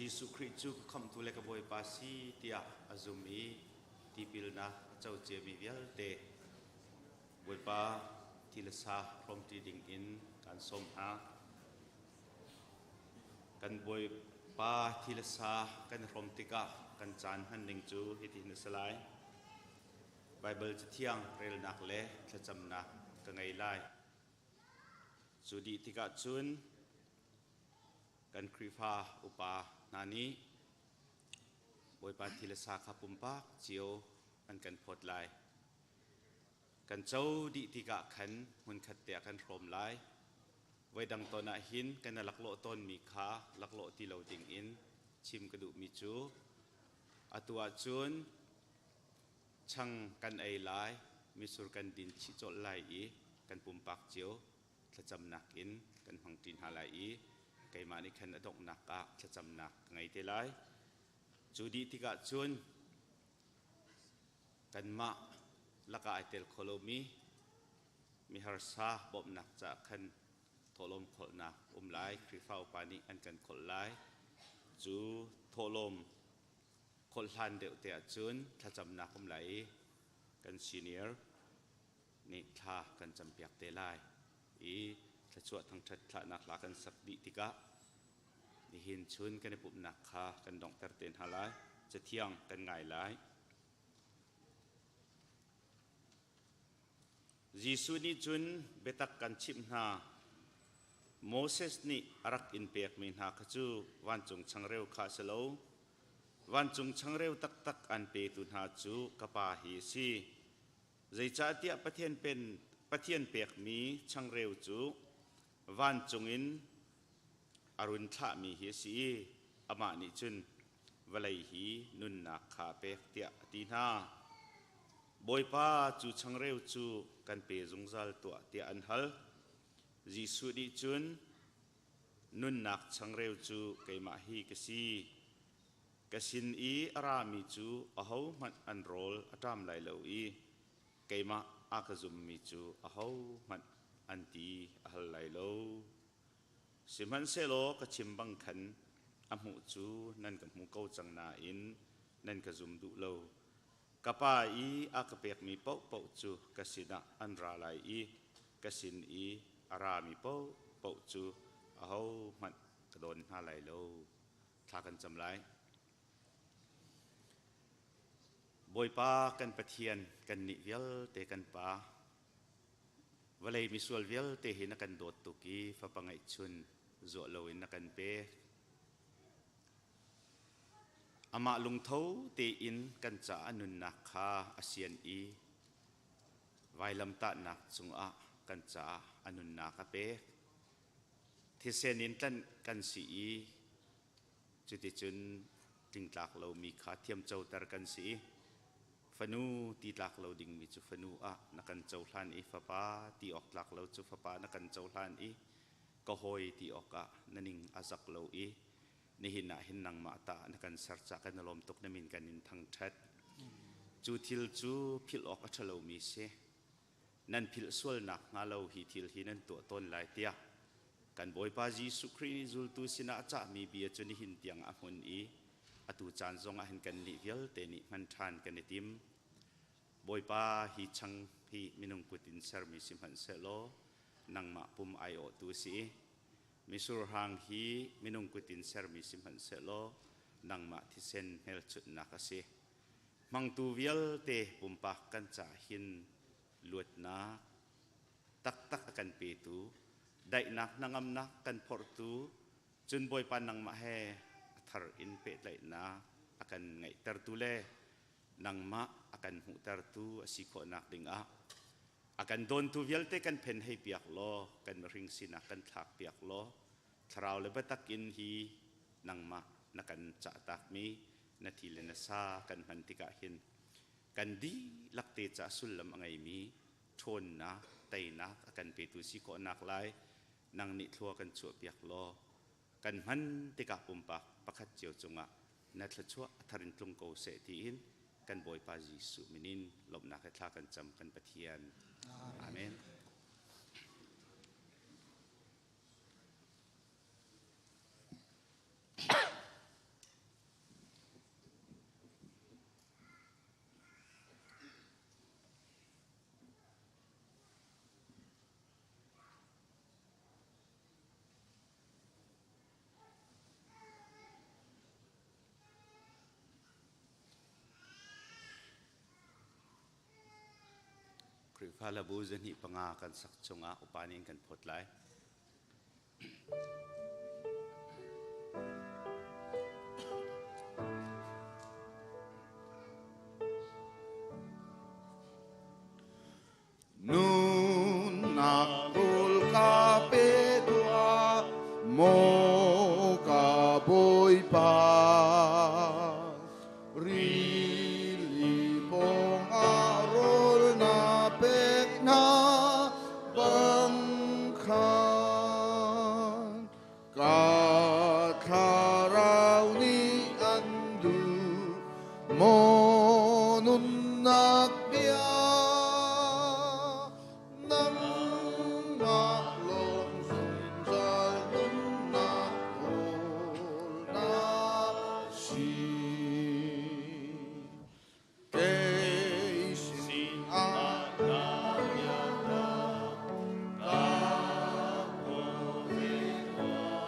Jesuh Khrih cu ka khamhtu le ka Bawipa si tiah a zum i tipilnak a co ciami vialte Bawipa thi le sa hrawmṭi ding in kan sawm hna. Kan Bawipa thi le sa kan i hrawm tikah kan caan hman ning cu hitihin a si lai. Baibal Cathiang relnak le thlacamnak ka ngei lai. Cu dih tikah cun kan Khrihfa upa hna nih Bawipa thi le sa kha pumpak cio an kan phawt lai. Kan co dih tikah khan hmunkhat te ah kan hrawm lai. Voidang tawn ah hin kan i laklawh tawnmi kha laklawh ti lo dingin chim ka duhmi cu atu ahcun chang kan ei lai, mitsur kan din chih colh lai i kan pumpak cio thlacamnak in kan hmangṭi hna lai i keimah nih khan a donghnak ah thlacamnak ka ngei te lai. Cu dih tikah cun kanmah lakah ai tel kho lomi miharsa bawmhnak caah khan thawhlawm kholhnak um lai. Khrihfa upa nih an kan kholh lai. Cu thawhlawm kholh hlan deuh te ahcun thlacamnak um lai i kan senior nih thla kan campiak te lai i thluachuah thangṭhat thlahnak hla kan sak dih tikah nihin chun kan i pumhnak kha kan donghter te hna lai. Cathiang kan ngai lai. Jesuh nih cun biatak kan chimh hna. Moses nih a rak in pekmi hna kha cu vancung changreu kha a si lo. Vancung changreu taktak an petu hna cu ka Pa hi a si. Zeicahtiah Pathian, pen, Pathian pekmi changreu cu vancung in a run thlahmi hi a si i amah nih cun vawlei hi nunnak kha a pek tiah a ti hna. Bawipa cu changreu cu kan pe zungzal tuah tiah an hal. Jesuh nih cun nunnak changreu cu keimah hi ka si. Ka sin i a rami cu ahohmanh an rawl a ṭam lai lo i keimah a ka zummi cu ahohmanh an ti a hal lai lo. Sihmanhsehlaw ka chim bang khan a hmuh cu nan ka hmu ko cang nain nan ka zum duh lo. Ka Pa i a ka pekmi paohpaoh cu ka sinah an ra lai i ka sin i a rami paohpaoh cu ahohmanh ka dawn hna lai lo. Thla kan cam lai. Bawipa kan Pathian kannih vialte kan Pa, vawlei misual vialte hi na kan dawt tuk i fapa ngeihchun zuah loin na kan pek. Amah lungtho tein kan caah nunnak kha a sian i vailamtahnak cungah kan caah a nunnak a pek. Thisen in tlanh kan si i cuticun tlingtlak lomi kha thiamcoter kan si i fanu ti tlak lo dingmi cu fanu ah na kan cohlan i fapa ti awk tlak lo cu fapa na kan cohlan i ka hawi ti awkah na ning a zak lo i nihin ah hin nangmah ta na kan ser cah kan i lawm tuk na min kan in thangṭhat. Cu thil cu philh awk a ṭhalomi si. Nan philh sual nakhnga lo hi thil hi nan tuah tawn lai tiah kan Bawipa Jesuh Khrih nih zultu sinah a cahmi bia cu nihin tiang a hmun i atu caan zongah hin kannih vialte nih hman ṭhan kan i tim. Bawipa hi chang hi minung kut in sermi si hmanhsehlaw nangmah pum aiawhtu a si i misur hang hi minung kut in sermi si hmanhsehlaw nangmah thisen hmelchunhnak a si. Hmangtu vialte pumpak kan caah hin luatnak taktak a kan petu, daihnak hnangamnak kan phorhtu, cun Bawipa nangmah he a thar in pehtlaihnak a kan ngeihtertu le nangmah a kan hmuhtertu a si khawhnak dingah a kan dawntu vialte kan phen hei piak law kan mihring sinak kan thlak piak law thlarau le biatak in hi nangmah na kan cahtakmi na thi le na sa kan hman tikah hin kan dihlak te ca sullam a ngeimi ṭhawnnak teinak a kan petu si khawhnak lai nang nih thlua kan chuahpiak law kan hman tikah pumpak pakhat cio cungah na thluachuah a thar in tlung ko seh tiin kan Bawipa Jesuh min in lawmhnak he thla kan cam kan Pathian. Amen. Tuufa hlabu 205 kan sak chungah upa nih kan phawt lai. Nunnak rawl ka pe tuah, maw ka Bawipa. Rili pawngah rawl na pek hna bang khan ka thlarau nih an duh maw nunnak bia nangmah lawng zungzal nunnak kawlnak si. Kei sin ah na bia ka kawl ve tuah.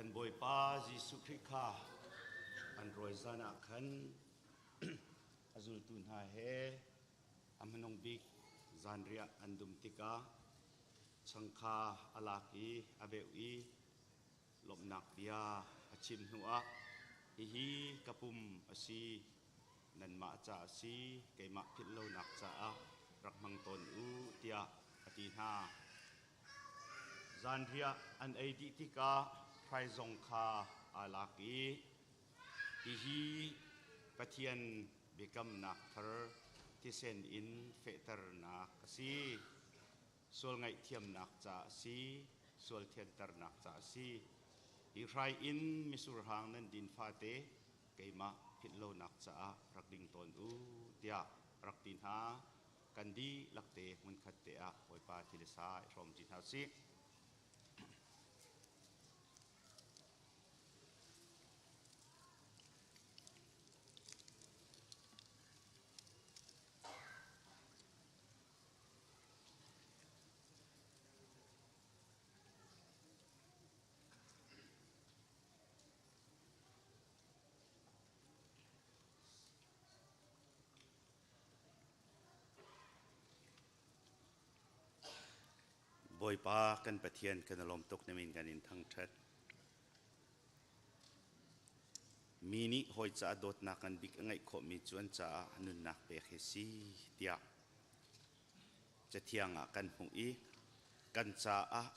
Kan Bawipa Jesuh Khrih kha an rawi zan ah khan a zultu hna he a hmanung bik zanriah an dum tikah chang kha a lak i a beuh i lawmhnak bia a chim hnuah hihi ka pum a si nanmah ca a si keimah philh lonak caah rak hmang tawn u tiah a ti hna. Zanriah an ei dih tikah hrai zong kha aa lak i hihi Pathian biakamnak thar thisen in fehternak a si. Sual ngaihthiamnak ca a si, sual thianternak ca a si. Hi hrai in mitsur hang nan din fate keimah philh lonak caah rak ding tawn u tiah rak ti hna. Kan dihlak te hmunkhat te ah Bawipa thil sa i hrawm ṭi hna usih. Bawipa kan Pathian kan i lawm tuk na min kan in thangṭhat. Mi nih hawi caah dawtnak ngan bik a ngeih khawhmi cu an caah nunnak pek hi si tiah Cathiang ah kan hmuh i kan caah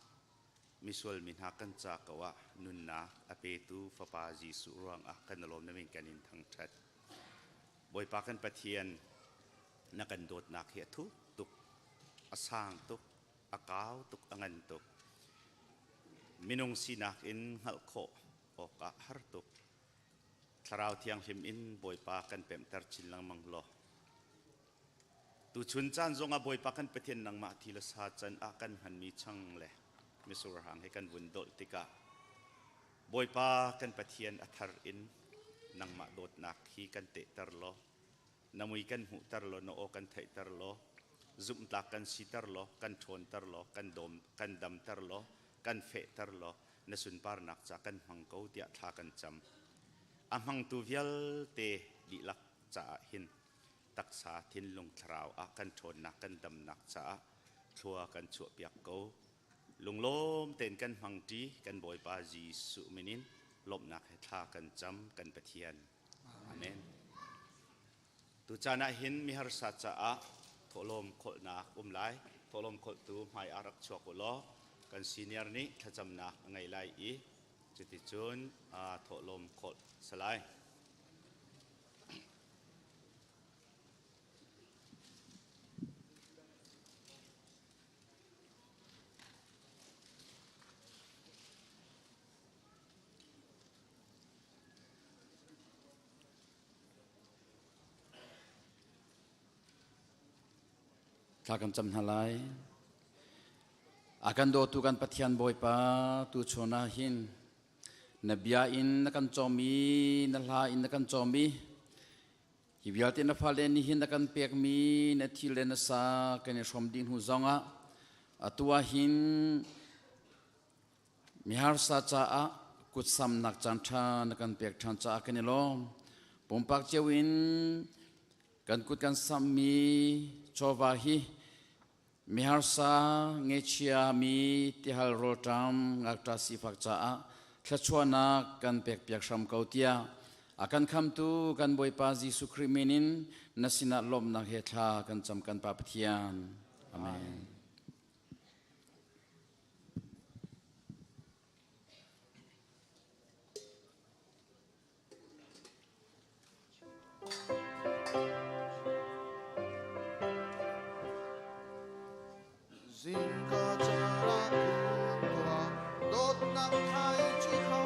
misual mi hna kan ca ko ah nunnak a petu Fapa Jesuh ruangah kan i lawm na min kan in thangṭhat. Bawipa kan Pathian na kan dawtnak hi a thuk tuk, a sang tuk, a kau tuk, a ngan tuk. Minung sinak in hngalh khawh awkah har tuk. Thlarau Thianghlim in Bawipa kan pemhter chin lengmang law. Tuchun caan zongah Bawipa kan Pathian nangmah thi le sa can ah kan hmanmi chang le mitsur hang he kan vun dolh tikah Bawipa kan Pathian a thar in nangmah dawtnak hi kan tehter law na mui kan hmuhter law na aw kan theihter law zumhtlak kan siter law kan ṭhawnter law kan dawm kan damter law kan fehter law na sunparnak ca kan hmang ko tiah thla kan cam. A hmangtu vialte dihlak caah hin taksa thinlung thlarau ah kan ṭhawnnak kan damnak caah thlua kan chuahpiak ko. Lunglawm tein kan hmangṭi kan Bawipa Jesuh min in lawmhnak he thla kan cam kan Pathian. Amen. Tucaan ah hin miharsa caah thawhlawm khawlhnak um lai. Thawhlawm khawlhtu hmai ah rak chuak u law kan senior nih thlacamnak a ngei lai i cuticun thawhlawm khawlh si lai. Thla kan cam hna lai. A kan dawtu kan Pathian Bawipa tu chun ah hin na bia in na kan cawm i na hla in na kan cawm i Hi vialte na fale nih hin na kan pekmi na thil le na sa kan i hrawm dih hnu zongah atu ah hin miharsa caah kutsamnak caan ṭha na kan pek ṭhan caah kan i lawm. Pumpak cio in kan kut kan sammi chawva hi Miharsa ngeichia mi tihal rawlṭam ngakṭa sifak caah thluachuahnak kan pekpiak hram ko tiah a kan khamtu kan Bawipa Jesuh Khrih min in na sinah lawmhnak he thla kan cam kan Pa Pathian. Amen. Zingka cara tua dawtnak thlaici kha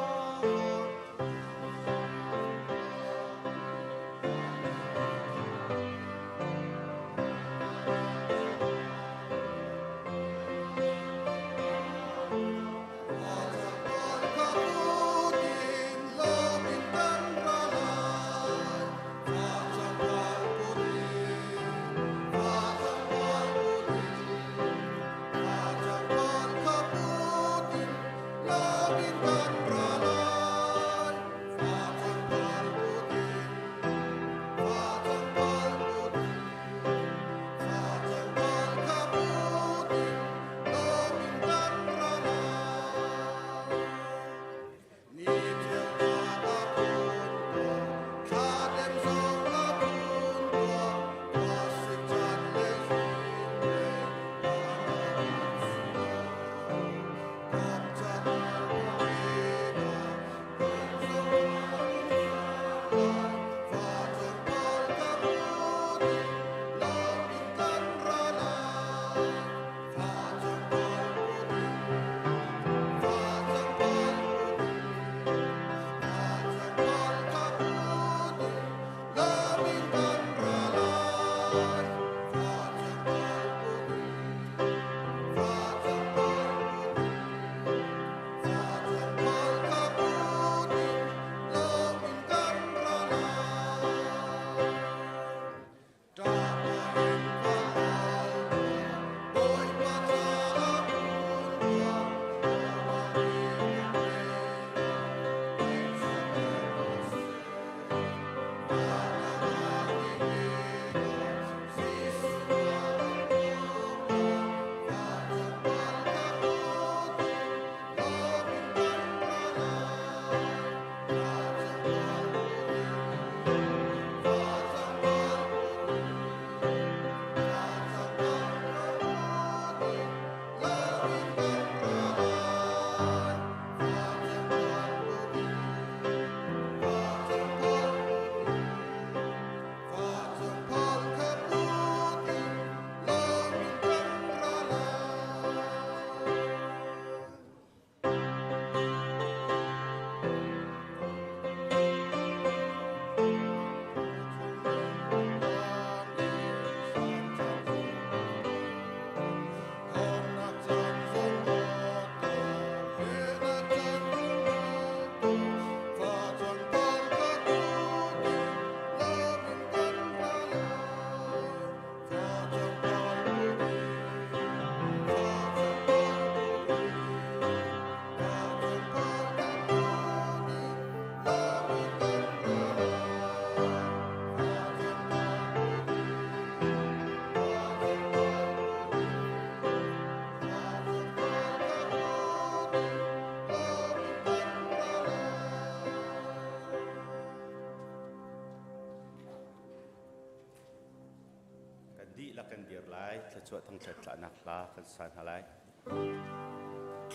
dir lai. Thluachuah thangṭhat tlahnak hla kan sa hna lai.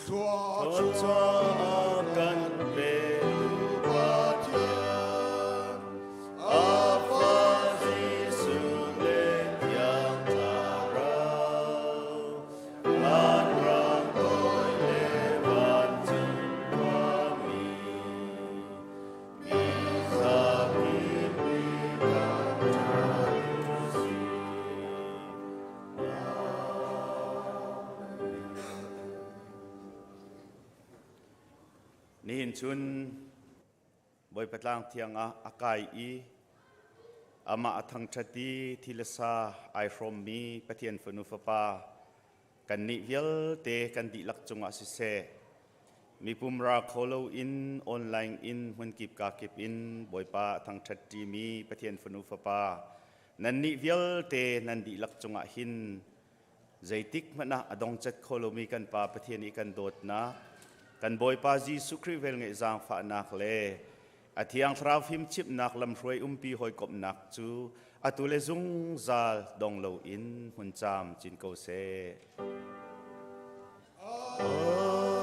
Thluachuah kan petu Pathian, a Fa Jesuh le Thiang Thlarau, an rang toi le vancung khuami, mi zapi nih kan ṭhat usih. Nihin chun Bawipa tlang thiang ah a kai i amah a thangṭhat i thi le sa ai hrawmmi Pathian fanu fapa kannih vialte kan dihlak cungah siseh mipum ra kho loin online in hmunkip kakip in Bawipa a thangṭhat ṭimi Pathian fanu fapa Nannih vialte nan dihlak cungah hin zeitik hmanh ah a dongcat kho lomi kan Pa Pathian i kan dawtnak, kan Bawipa Jesuh Khrih velngeih zaangfahnak le a Thiang Thlarau fimchimhnak lamhruai umpi hawikomhnak cu atu le zungzal dong loin hmun caam cin ko seh. Amen.